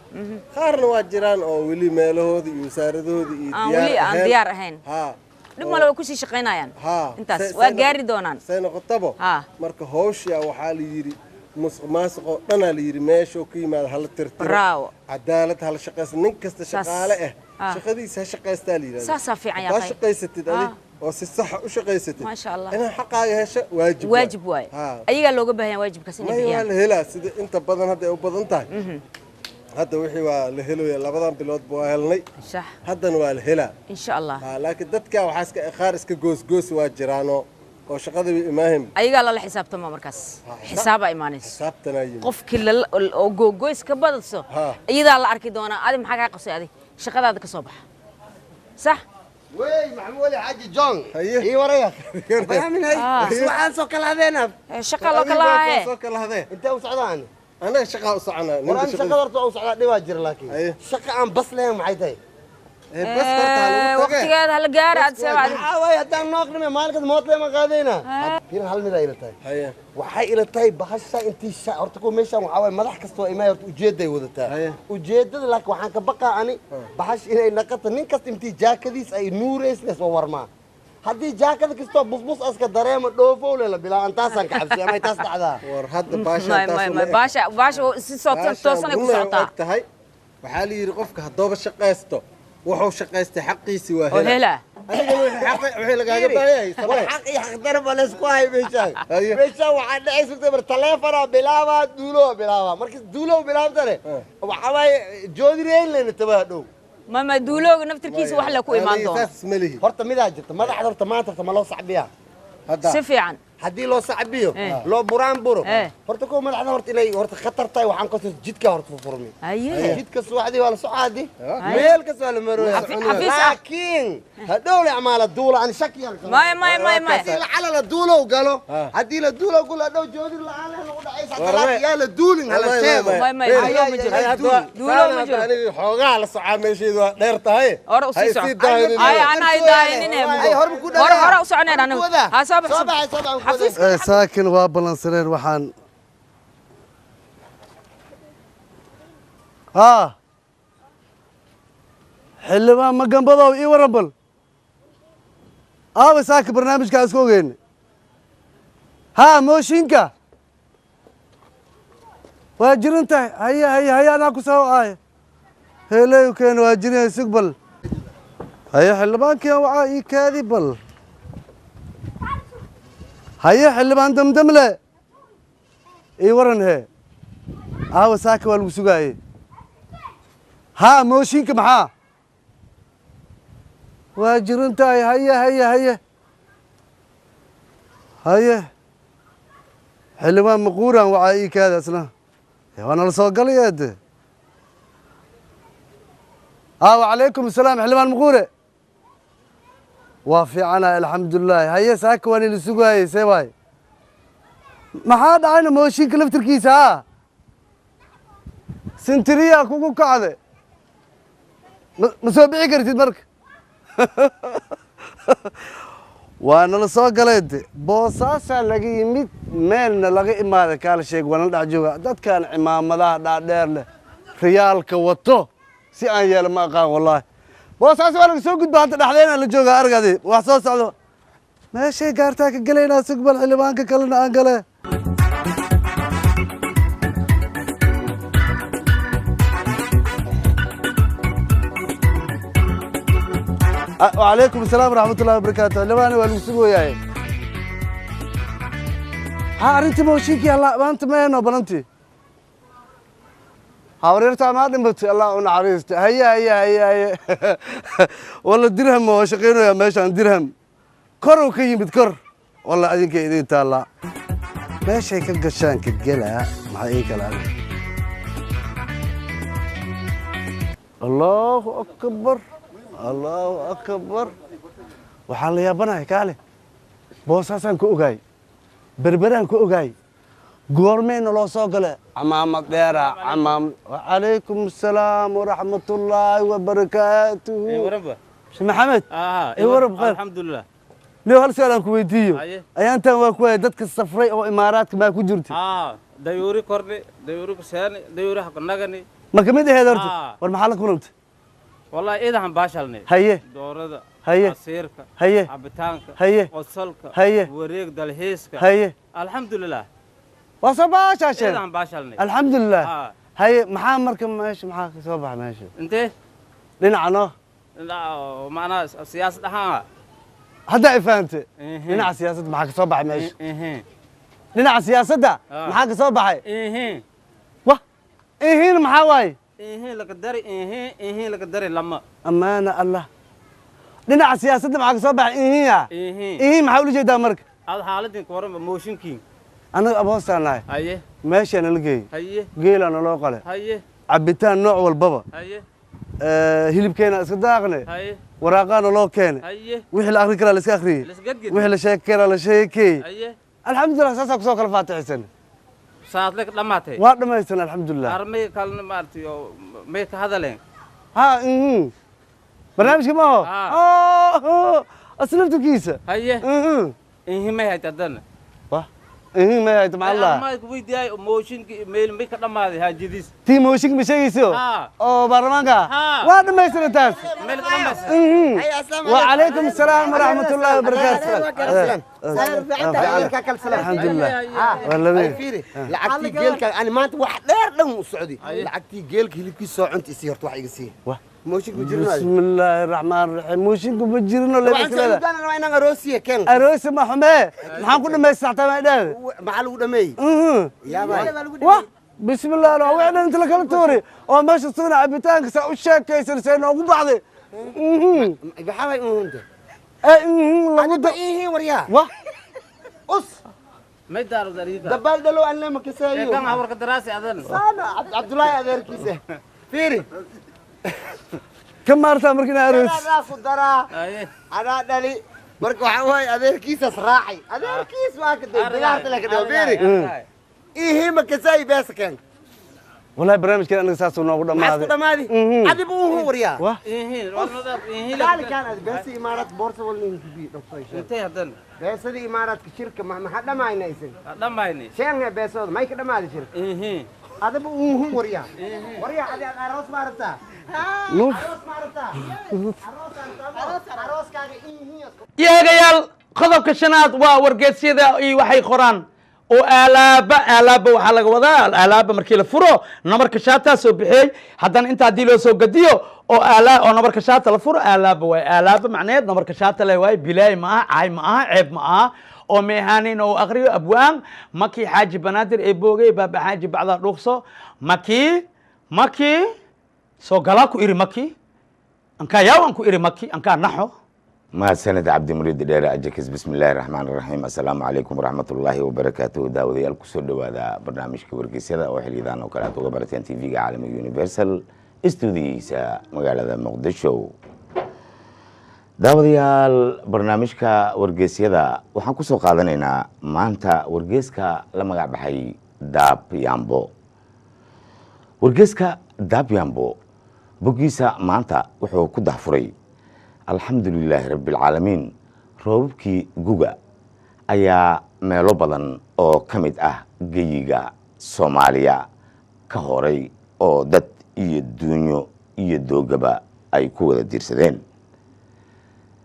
Qaarna waa jiraan oo weli meelahooda iyo wasaaradahooda iyo aan weli aan diyaar ahayn. Haa. Dhib male, way kusii shaqaynayaan. Haa. Intaas waa gaari doonaan. Say noqotabo marka hawsha waxaa la yidhi musuq maasuqoo dhanaa la yidhi meeshuu ka yimaada hala tirtiro. Bravo. Cadaalad hala shaqaysta, nin kasta Saas. shaqaale ah shaqadiisa ha shaqaystaa la yidhahda. Saasaa fiican yaa haddaa akhay. Shaqaysatid adig oo si saxa u shaqaysatid, Maasha Allah. inaad xaqaaga hesho waajib waay. Waajib waaye. Haa. Ayagaa looga baahan yahay waajibkaas inay maya, waa bixiyaan. La helaa sida inta badan hadda ay u badan tahay. Hadda wixii waa la helaya, labadan biloodba waa helnay. Sax. Haddana waa la helaa. Insha Allah. Haa, laakiin dadka waxaa iska qaar iska goosgoos waa jiraanoo oo shaqada way imaahin. Ayagaa lala xisaabtama markaas, xisaabaa imaanayso. Xisaabtanaa yimid. Qofkii lala oo googoys ka badadso iyadaa la arki doonaa. Adi maxaa kaa qabsay? Adi shaqadaada ka soo baxa, sax. Wey, maxamed weli xaaji John ii waraya fahminay. Waxaan soo kala hadeenaa. Shaqa loo kala haye. Soo kala hadee. Intee u socdaan? Anaga shaqaa u soconaa. War aan shaqada horta u socdaa, dhibaa jira, laakiin shaqa aan bas lahayn maxay tahay? Bas horta ha lagu tage. Waqtigeeda hala gaara aad seebaad. Maxaa waaye haddaan noo aqrime maalinkas moodle ma qaadayna. Fiir, hal mid ay ila tahay. Waxay ila tahay bahasha intii horta kuwa meeshaan waxaa waaye madax kastoo imaay horta ujeedday wadataa. Ujeeddada laakiin waxaan ka baqaa ani bahash inay naqato nin kasta intii jaakadiis ay nuureys lees oo warmaa. Haddii jaakada kastoo busbus aska dareemo dhoofow le la bilaa antaasaan ka cabsi amay taas dhacdaa. War hadda baashaan May taas may uma may eka. Baasha baasha si soo Baashaan toosanay ku runay u socotaa. eg tahay. Waxaa la yidhi qofka haddooba shaqaysto, wuxuu shaqaystay xaqiisi waa oo hela. hela. Adigana wixii wixii lagaaga baahan yahay War samee. xaq iyo xaq darab baa laysku hay meeshaan. Haye. Meeshaan waxaa dhacaysa mar taleefanaa bilaabaa, duulow bilaabaa. Marka duulow bilaabtane waxaa waaye joodireyn leyna tabaha dhow. Ma ma duulooga naftirkiisa wax la ku imaan Aniga doono. saas ma lihi. Horta midaa jirta, madaxda horta maanta horta ma loo sacbiyaa? Hadda Si fiican. Haddii loo sacbiyo, Eh. loo buraan buro. Eh. Horta kuwa madaxda horta inay horta khatar tahay waxaan kasoo jidka horta furfurmi. Haye. Jidka subaxdii waa la socaadi, meel kasta waa la marooya. Xafiis ah. Laakiin hadhow la acmaala duula ani shaki yaan qabaa. Maya maya maya maya. Haddii lacala la duulow galo, Ah. haddii la duulow galo hadhow joodir la'aan leh lagu dhacaysa. War Laakiin yaa la duulin hala Wallahi, sheego. wallahi. May may duulow ma jiro. Hay, hadda Duulow ma saan jiro. hadda aniga xoogaa la socaa, meesheedu waa dheer tahay. Hore u Ha sii isii soco. daayinin. Ay ana ay daayinin. Ay, hore ku Hore hore u soconeen anigu. Ha soo Soo baxso. baxay, soo baxay. Xafiiska. Saakin waa ballansaneen waxaan haa xildhibaan magambadow ii waran bal aawa saaka barnaamijkaa isku ogeyne haa mooshinka waa jiran tahay. Haye haye haye, anaa ku soo aaya heeleyu keena waa jiran yahay, sug bal. Haye, xildhibaankiian wacaa, ii kaadi bal. Haye, xildhibaan Damdamle ii waran hee, aawa saaka waa lagu sugaaye. Haa, mooshinka maxaa waa jiran tahay. Haye haye haye haye, xildhibaan maquuran wacaa, ii kaada isna waa nala soo galaya de. Haa, wacalaykum asalaam xildhibaan maquure, waa fiicana alxamdulilah. Haye, saaka waa nila sugaayey, see waay, maxaa dhacayna mooshinka laftirkiisa? Haa, sintiriyaa kugu kacde, ma soo bixi kartid marka waa nala soo galay de. Boosaasaa laga yimid, meelna laga imaaday, kaala sheeg waa nala dhex jooga dadkan cimaamadaha dhaadheer leh, riyaalka wato, si aan yeelo ma aqaan wallaahi. Boosaas waa laga soo gudba, hadda dhexdeena la jooga. Argadi wax soo socdo meeshay gaartaa ka gelaynaa. Sugbal xildhibaanka kalena aan gale. وعليكم السلام ورحمة الله وبركاته. xildhibaan waa lagu sugoyahay. Ha, arrintii mooshinkii alla maanta ma heno balantii habaryartaa maa dhimatay, Allah u naxariista. Haye haye haye haye, walla dirham waa shaqaynaya meeshaan, dirham kor uu ka yimid kor. Walla adinka idin taallaa, meeshay ka gashaan ka gelaa. Maxaa ii kala adig? Allahu akbar, allahu akbar! Waxaan la yaabanahay kaale, boosaasaan ku ogaay, Berberaan ku ogaay, goormeyna loo soo gale camaamad dheera camaamad. Wacalaykum asalaam waraxmatullaahi wabarakaatuhu. Sheekh Maxamed, ii waran khayr. Alxamdulilah. Niyo, hal su'aal aan ku weydiiyo. Haye. Ayaantan waa ku waayay dadka safray oo Imaaraadka maa ku jirta? Haa, dayuuri korni, dayuuri kuseeni, dayuuri hakunagani. Ma ka mid ahayd horta? Haa. War maxaa la kulantay? Wallahi iidahan baashalnay. Haye. Doorada. Haye. Casiirka. Haye. Cabitaanka. Haye. Qosolka. Haye. Wareeg dalxiiska. Haye. Alxamdulilah. Waa soo baashaasheen. Iidahan baashalnay. Alxamdulilah. Haa. Haye, maxaa marka meesha maxaa ka soo baxa meesha? Intee? Dhinaca noo. Dhinaca macnaha siyaasad ahaan. Hadda ay fahantay. Dhinaca siyaasadda maxaa ka soo baxay meesha? Dhinaca siyaasadda maxaa ka soo baxay? Wah, ihiin maxaa waaye? Ihin laga dari ihin, ihin laga dari lama. Amaana Allah, dhinaca siyaasadda maxaa ka soo baxay? Ihiin ya. Ihin. Ihiin maxaa ula jeedaa marka? Ad xaaladin ka waranba mooshinkiin. Annaga aboostaan nahay. Haye. Meeshaa nala geeyey. Haye. Geelaa naloo qale. Haye. Cabitaan nooc walbaba. Haye. Hilibkeena iska daaqne. Haye. Waraaqaa naloo keene. Haye. Wixii la akhri karaa la iska akhriyey. La iska gadgedi. Wixii la sheegi karaa la sheekeeyey. Haye. Alxamdulilah, saasaa kusoo kala faatixaysan. Saadle ka dhamaatay. Waa dhammaysan alxamdulilah. Armay kalena maaragtay oo may ka hadaleen. Ha. Barnaamijka ma aho aslaftukiisa. Haye, ihi may hayta haddana? Ihi may hayta maxaa la Ma ku weydiiyay mooshinki meel may ka dhamaaday haajadiis? Tii mooshinka ma sheegayso oo baarlamaanka waa dhammaystiran taas. Meel ka dhammaystir. وعليكم السلام ورحمة الله وبركاته. الحمد لله والله. Lacagtii geelka ani maanta wax dheer dhan u socday, lacagtii geelka hilibkiisa soo cunta isii horta, wax iga sii. Mooshinka ma jirno. بسم الله الرحمن الرحيم, mooshinka ma jirno. Waa inaan aroosiya keen. Aroosi ma xumee, maxaan ku dhamaystaa xataa ma idhaahde. Maxaa lagu dhameeyey? Wah, بسم الله الرحمن الرحيم, inta la kala tuuri oo meesha sugna cabitaanka saa u sheekaysan see noogu baxday. Maxaa way uhunta? Lagu da ihi waryaa. Wah. Us may daaro dariida. Dabaal dhalo aan lema kasaayo. Kan hawarka daraasi adan. Saana Cabdullaahi adeerkiisa fiiri. Ka maartaa marka inaa aroos. Anaa ku daraa, anaa dhali. Marka waxaa waaye adeerkiisas raacay, adeerkiis waa ka bilaarta la ka dhigo. Fiiri, ihi ma kasaayi beesa keen. والله barnaamijkan aniga saasuu noogu Maxaad ku dhammaaday. dhamaaday adiba uhu waryaa. Wah. Qaali kaan ad beesa imaaraad boorsa walnin kubi. Intay haddana? Beesadii imaaraadka shirka maxaa dhamaayna isin? Dhammayni. Sheenge beesooda may ka dhamaaday shirka adaba uhu waryaa. Waryaa, adi aroos ma arabtaa? Aroos ma arabtaa? Arooskaaga ihi. Yeegayaal, qodobka shanaad waa wargeysyada iyo waxay qoraan oo aalaaba. Aalaaba waxaa laga wadaa aalaaba markii la furo nabarka shaataa soo bixiyey. Haddana inta haddii loo soo gadiyo oo aala oo nabarka shaata la furo, aalaaba waay. Aalaaba macneed nabarka shaata le waay. Bilaay ma aha, caay ma aha, ceeb ma aha. Oo meehaanin oo akriyo abwaan makii Xaaji Banaadir ee boogay baaba Xaaji bacdaa dhuuqso makii makii soo galaa ku iri maki ankaa yaawan ku iri maki ankaa naxo. Mahadsaned Cabdimuriid Dheere Ajakis. Bismi illaahi raxmaan raxiim, assalaamu calaykum waraxmatullaahi wabarakaatuhu. Daawadayaal, kusoo dhowaada barnaamijka wargeysyada oo xiliyadan oo kale aad uga barateen TV-ga caalamiga Universal stuudiyihiisa magaalada Muqdisho. Daawadayaal, barnaamijka wargeysyada waxaan kusoo qaadanaynaa maanta wargeyska la magac baxay Daab Yambo. Wargeyska Daab Yambo boggiisa maanta wuxuu ku dahfuray: alxamdu lilaahi rabbi alcaalamiin, roobabkii guga ayaa meelo badan oo ka mid ah geyiga Soomaaliya ka horay oo dad iyo duunyo iyo doogaba ay ku wada diirsadeen.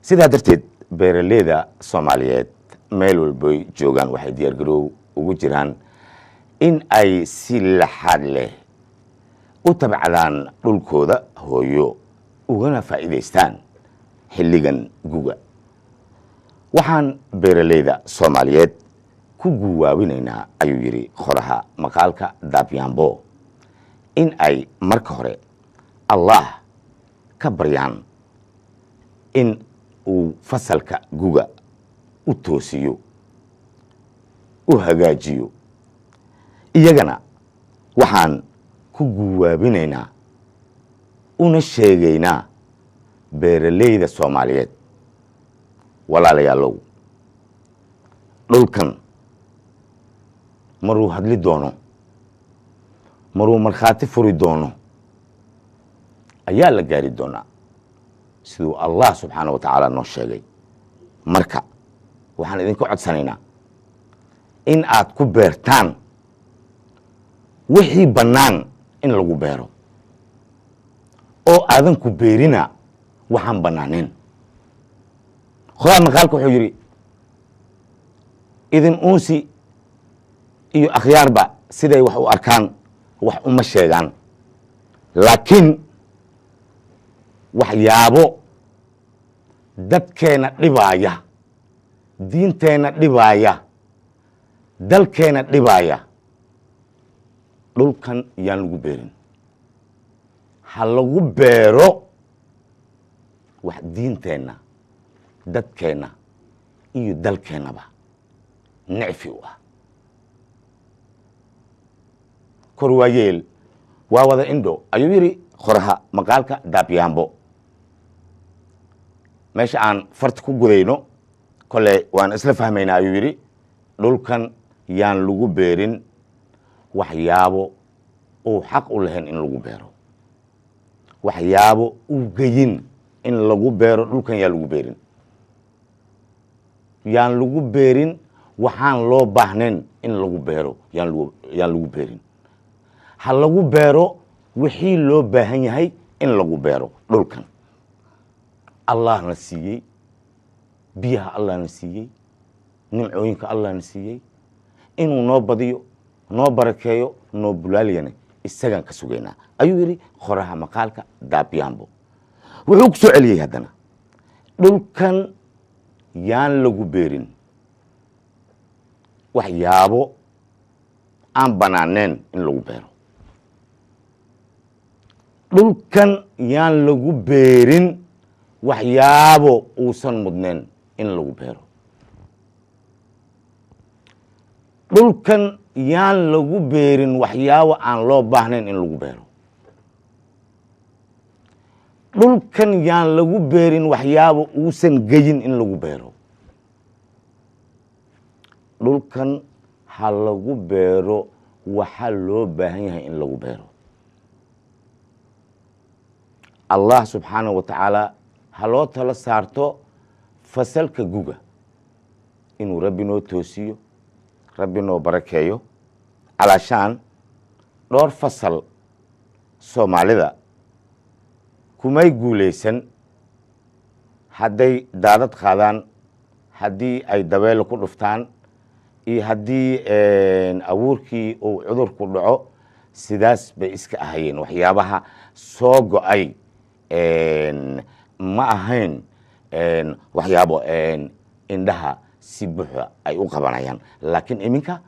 Sidaa darteed beeraleyda Soomaaliyeed meel walboy joogaan waxay diyaargaroow ugu jiraan in ay si laxaad leh u tabcadaan dhulkooda hooyo ugana faa'iidaystaan xilligan guga. Waxaan beeraleyda Soomaaliyeed ku guwaawinaynaa, ayuu yidhi qoraha maqaalka Daabyaambo, in ay marka hore Allah ka baryaan in uu fasalka guga u toosiyo, u hagaajiyo. Iyagana waxaan ku guwaabinaynaa una sheegaynaa beeraleyda Soomaaliyeed: walaalayaalow, dhulkan maruu hadli doono, maruu markhaati furi doono ayaa la gaari doonaa, siduu Allah subxaana wa tacaala noo sheegay. Marka waxaan idinka codsanaynaa in aad ku beertaan wixii bannaan in lagu beero oo aadan ku beerina waxaan bannaanayn. Qoraal maqaalka wuxuu yidhi: idin uunsi iyo akhyaarba siday wax u arkaan wax uma sheegaan, laakiin waxyaabo dadkeenna dhibaaya, diinteenna dhibaaya, dalkeenna dhibaaya dhulkan yaan lagu beerin. Ha lagu beero wax diinteenna, dadkeenna iyo dalkeennaba necfi u ah. Kor waayeel waa wada indho, ayuu yidhi qoraha maqaalka Daabyaambo. Meesha aan farta ku gudayno kole waan isla fahmaynaa, ayuu yidhi. Dhulkan yaan lagu beerin waxyaabo uu xaq u lahayn in lagu beero, waxyaabo uu geyin. in lagu beero dhulkan. Yaa lagu beerin, yaan lagu beerin waxaan loo baahnayn in lagu beero. Yaan lagu beerin, ha lagu beero wixii loo baahan yahay in lagu beero. Dhulkan Allahna siiyey, biyaha Allahna siiyey, nimcooyinka Allahna siiyey, inuu noo badiyo, noo barakeeyo, noo bulaaliyana isagaan ka sugaynaa, ayuu yidhi qoraha maqaalka Daabyaambo. Wuxuu ku soo celiyey haddana: dhulkan yaan lagu beerin waxyaabo aan banaaneen in lagu beero. Dhulkan yaan lagu beerin waxyaabo uusan mudneen in lagu beero. Dhulkan yaan lagu beerin waxyaabo aan loo baahnayn in lagu beero. Dhulkan yaan lagu beerin waxyaabo uusan geyin in lagu beero. Dhulkan ha lagu beero waxa loo baahan yahay in lagu beero. Allah subxaanahu wa tacaala ha loo talo saarto fasalka guga inuu Rabbi noo toosiyo, Rabbi noo barakeeyo. Calaashaan dhowr fasal Soomaalida kumay guulaysan, hadday daadad qaadaan, haddii ay dabeelo ku dhuftaan iyo haddii abuurkii uu cudurku dhaco, sidaas bay iska ahayeen. Waxyaabaha soo go-ay ma ahayn waxyaabo indhaha si buuxa ay u qabanayaan. Laakiin iminka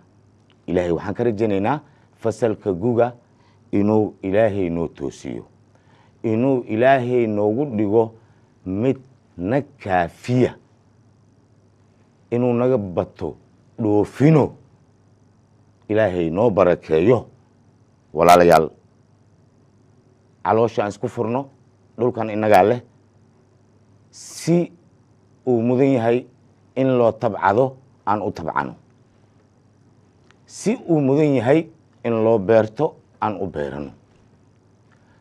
Ilaahay waxaan ka rajaynaynaa fasalka guga inuu Ilaahay noo toosiyo, inuu Ilaahay noogu dhigo mid na kaafiya, inuu naga bato dhoofino, Ilaahay noo barakeeyo. Walaalayaal, caloosha aan isku furno. Dhulkan innagaa leh, si uu mudan yahay in loo tabcado aan u tabcano, si uu mudan yahay in loo beerto aan u beerano,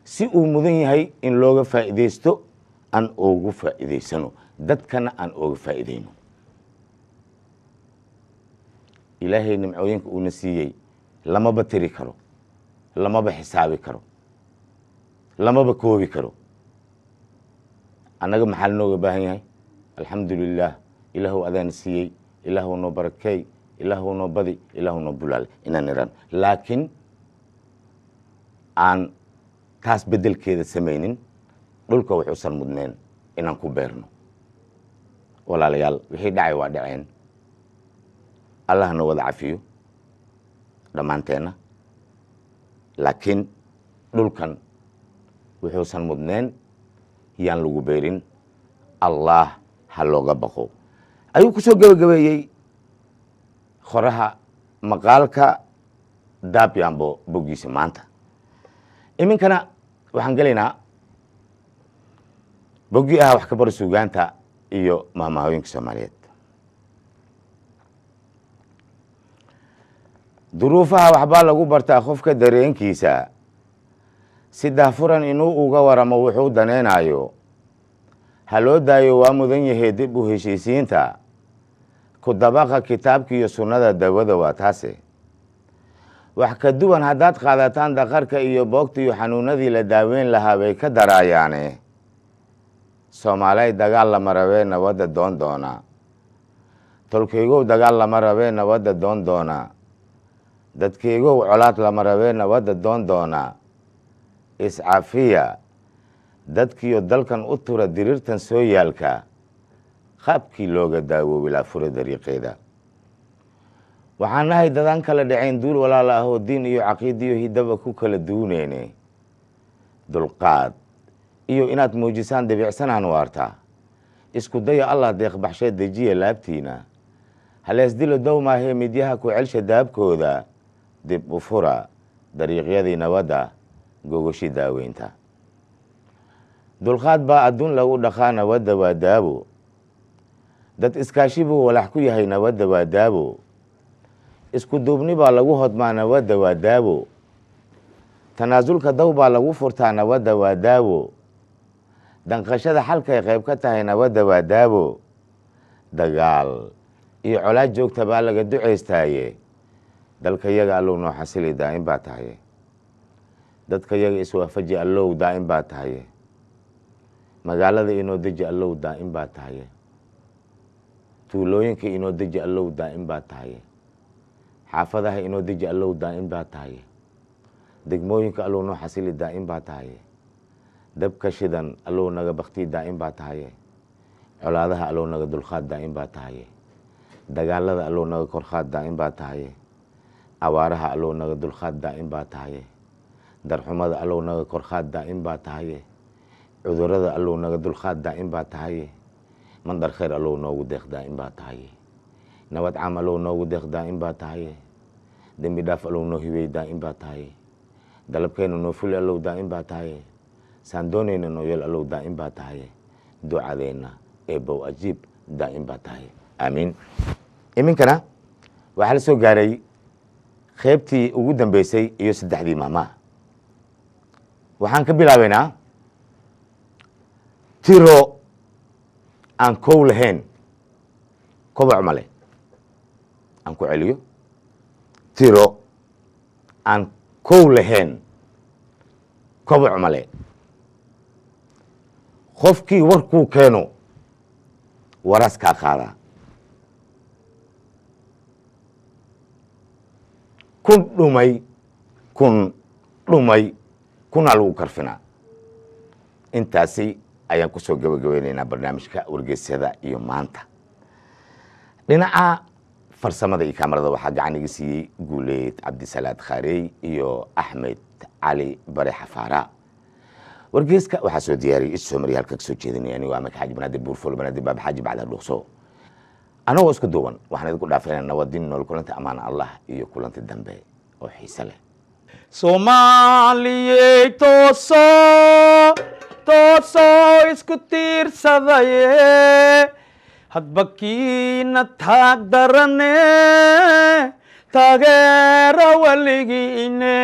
si uu mudan yahay in looga faa'iidaysto aan oogu faa'iidaysano, dadkana aan ooga faa'iidayno. Ilaahay nimcooyinka uuna siiyey lamaba tiri karo, lamaba xisaabi karo, lamaba koobi karo. Annaga maxaa lanooga baahan yahay? Alxamdu lilah, Ilaahu adaana siiyey, Ilaahu noo barakeey, Ilaahu noo badi, Ilaahu noo bulaal inaan iran, laakiin aan taas beddelkeeda samaynin dhulka wuxuusan mudneen inaan ku beerno. Walaalayaal, wixii dhacay waa dhaceen. Allah na wada cafiyo dhammaanteenna, laakiin dhulkan wuxuusan mudneen yaan lagu beerin. Allah ha looga baqo, ayuu ku soo gebagabeeyey qoraha maqaalka Daabyaambo boggiisa maanta. Iminkana waxaan gelaynaa boggii ah wax ka baro suugaanta iyo mahmahooyinka Soomaaliyeed. Duruufaha waxbaa lagu bartaa qofka dareenkiisa, si daahfuran inuu uga waramo wuxuu danaynayo. Ha loo daayo, waa mudan yahay dib u heshiisiinta. Ku dabaqa kitaabka iyo sunnada, dawada waa taase. Wax ka duwan haddaad qaadataan, daqarka iyo boogta iyo xanuunadii la daaweyn lahaa bay ka daraayaane. Soomaalay, dagaal lama rabee, nabadda doon doonaa. Tolkeygow, dagaal lama rabee, nabadda doon doonaa. Dadkeygow, colaad lama rabee, nabadda doon doonaa. Iscafiya dadkiyo dalkan u tura. Diriirtan soo yaalka qaabkii looga daawoobi laa fura dariiqeeda. Waxaan nahay dadaan kala dhacayn, duul walaala ahoo diin iyo caqiidiyo hidaba ku kala duuneyne. Dulqaad iyo inaad muujisaan dabicsanaan waartaa. Isku daya, Allah deeqbaxshee, dejiya laabtiina. Haleesdilo dow maahee, midyaha ku celsha daabkooda. Dib u fura dariiqyadii nabadda, gogoshi daaweynta. Dulqaad baa adduun lagu dhaqaa, nabadda waa daabo. Dad iskaashi buu walax ku yahay, nabadda waa daabo. Isku duubni baa lagu hodmaa, nabadda waa daawo. Tanaasulka daw baa lagu furtaa, nabadda waa daawo. Danqashada xalkay qayb ka tahay, nabadda waa daabo. Dagaal iyo colaad joogta baa laga ducaystaaye. Dalka yaga Allow noo xasili, daa'im baa tahaye. Dadka yaga iswaafaji Allow, daa'im baa tahaye. Magaalada inoo deji Allow, daa'im baa tahaye. Tuulooyinka inoo deji Allow, daa'im baa tahaye. Xaafadaha inoo deji Allow, daa'im baa tahaye. Degmooyinka Allow noo xasili, daa'im baa tahaye. Dabka shidan Allow naga bakti, daa'im baa tahaye. Colaadaha Allow naga dulqaad, daa'im baa tahaye. Dagaalada Allow naga korqaad, daa'im baa tahaye. Abaaraha Allow naga dulqaad, daa'im baa tahaye. Darxumada Allow naga korqaad, daa'im baa tahaye. Cudurada Allow naga dulqaad, daa'im baa tahaye. Mandar khayr Allow noogu deeq, daa'im baa tahaye. Nabad caam Allow noogu deeq, daa'im baa tahaye. Dembi dhaaf Allow noo hibey, daa'im baa tahaye. Dalabkeena noo fuli Allow, daa'im baa tahaye. Saan doonayna noo yeel Allow, daa'im baa tahaye. Ducadeenna Eebow ajiib, daa'im baa tahaye. Aamiin. Iminkana waxaa la soo gaaray qaybtii ugu dambeysay iyo saddexdii maahmaah. Waxaan ka bilaabaynaa: tiro aan kow lahayn koboc male. Aan ku celiyo: tiro aan kow lahayn koboc male. Qofkii warkuu keeno waraas kaa qaadaa. Kun dhumay, kun dhumay, kunaa lagu karfinaa. Intaasi ayaan kusoo gabagabeynaynaa barnaamijka wargeysyada iyo maanta. Dhinaca farsamada iyo kaamarada waxaa gacan iga siiyey Guuleed Cabdisalaad Khaarey iyo Axmed Cali Bare Xafaara. Wargeyska waxaa soo diyaariyey, isoo mariya, halka kasoo jeedinaya anigoo Amaka Xaaji Banaadir Buurful Banaadir Baaba Xaaji Bacda Dhuuqso. Anagoo isku duuban waxaan idinku dhaafayna nabadin, nool kulanta, amaan Allah iyo kulanti dambe oo xiise leh. Soomaaliyey tooso, toosoo, isku tiirsadaye. Hadba kiina taag darane taageera weligiine.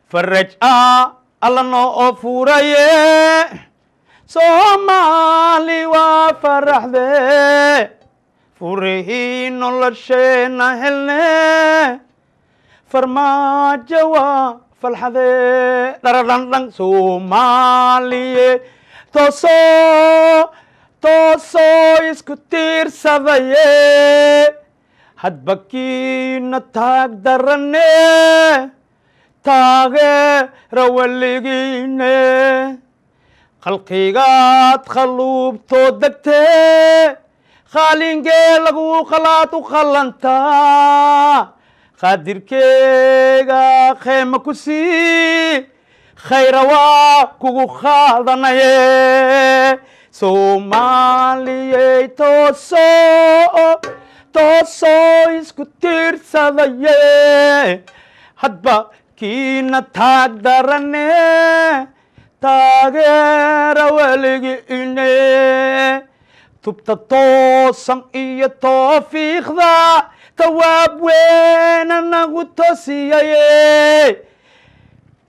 Faraj a Alla noo oo furaye, Soomaali waa faraxde. Furihii nolosheena helne, Farmaajo waa falxade dharadhandhan. Soomaaliye toosoo, toosoo, isku tiirsadaye. Hadba kiina taag darane taageera weligiine. Khalqigaad khaluubtoo degtee, khaalingee lagu khalaad u khalantaa. Qaadirkeega kheema ku sii, khayra waa kugu qaadanaye. Soomaaliyey toosoo, toosoo, isku tiirsadaye. Hadba kiina taag darane taageera weligiine. Tubta toosan iyo toofiiqda tawaab weena nagu toosiyaye.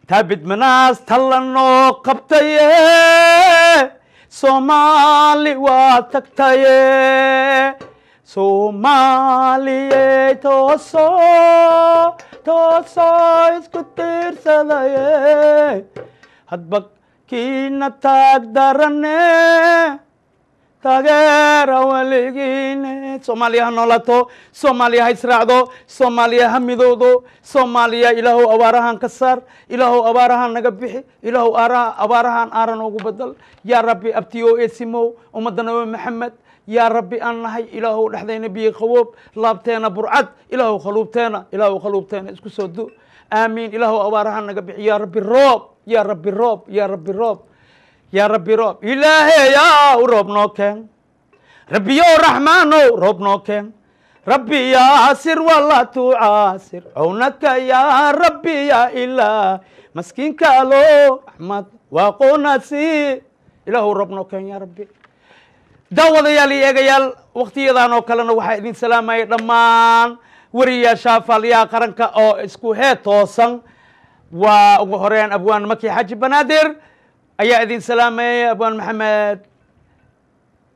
Taabid manaas talla noo qabtaye, Soomaali waa tagtaye. Soomaaliye toosoo, toosoo, isku tiirsadaye. Hadba kiina taag darane taageera weligiine. Soomaaliya ha noolaato, Soomaaliya ha israacdo, Soomaaliya ha midowdo. Soomaaliya Ilaahow abaarahan ka saar, Ilaahow abaarahan naga bixi, Ilaahow abaarahan aara noogu bedel, yaa Rabbi. Abtiyo eesimow, ummadda Nabi Maxamed, yaa Rabbi, aan nahay. Ilaahow dhexdayna biyo qaboob, laabteena burcad. Ilaahow khaluubteena, Ilaahow khaluubteena isku soo du. Aamiin. Ilaahow abaarahan naga bixi, yaa Rabbi. Roob, yaa Rabbi, roob, yaa Rabbi, roob, yaa Rabbi, roob. Ilaaheyaa roob noo keen. Rabbiyow Raxmaanow roob noo keen. Rabbi yaasir wala tucaasir cawnaka, yaa Rabbi, yaa Ilaah. Maskiinka alo raxmad waaqoonasi. Ilaahow roob noo keen, yaa Rabbi. Daawadayaal iyo eegayaal, waktiyadan oo kalena waxaa idin salaamayay dhammaan wariyaasha faaliyaha qaranka oo isku hee toosan. Waa ugu horeyn abwaan Maki Xaaji Banaadir. Ayaa idin salaamaya. Abwaan Maxamed,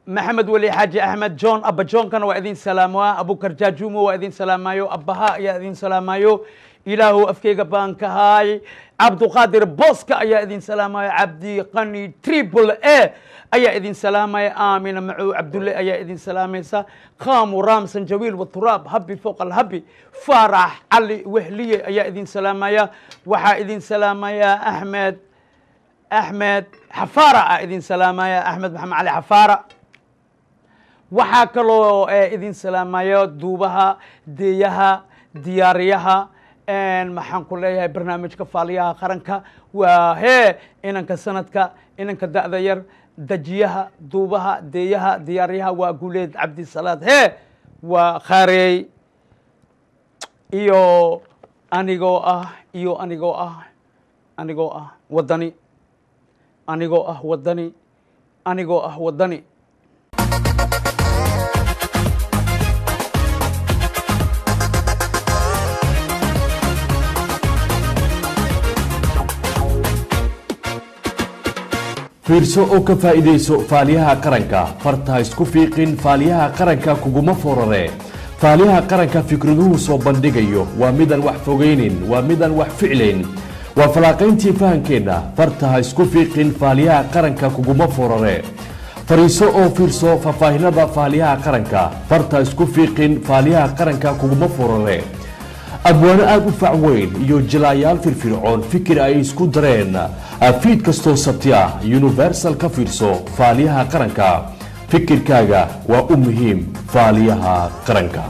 Maxamed Weli Xaaji Axmed John, Abba Johnkana waa idin salaamaa. Abukar Jaajumo waa idin salaamayo. Abbaha ayaa idin salaamayo. Ilaahu afkeyga baan ka haay. Cabduqaadir Booska ayaa idin salaamaya. Cabdi Qani Triple A ayaa idin salaamaya. Aamina Macow Cabdulle ayaa idin salaamaysa. Khaamu Raam Sanjawiil Waturaab Habi fowqa alhabi. Faarax Cali Wehliye ayaa idin salaamaya. Waxaa idin salaamaya Axmed, Axmed Xafaara aa idin salaamaya, Axmed Maxamed Cali Xafaara. Waxaa kaloo idin salaamayo duubaha, deeyaha, diyaariyaha, maxaan ku leeyahay, barnaamijka Faaliyaha Qaranka, waa hee inanka sanadka, inanka da'da yar, dajiyaha, duubaha, deeyaha, diyaariyaha, waa Guuleed Cabdisalaad hee waa Khaareey, iyo anigoo ah, iyo anigoo ah, anigoo ah Wadani, anigoo ah Wadani, anigoo ah Wadani. Fiirso oo ka faa'iidayso Faaliyaha Qaranka. Farta ha isku fiiqin, Faaliyaha Qaranka kuguma forare. Faaliyaha Qaranka fikraduhu soo bandhigayo waa midaan wax fogaynin, waa midaan wax ficlayn, waa falaaqayntii fahankeenna. Farta ha isku fiiqin, Faaliyaha Qaranka kuguma forare. Fariiso oo fiirso faahfaahinada Faaliyaha Qaranka. Farta ha isku fiiqin, Faaliyaha Qaranka kuguma forare. Abwaano aada u fac weyn iyo jilaayaal firfircoon fikir ay isku dareen, fiid kastoo Sabti ah Universal ka fiirso Faaliyaha Qaranka. Fikirkaaga waa u muhiim Faaliyaha Qaranka.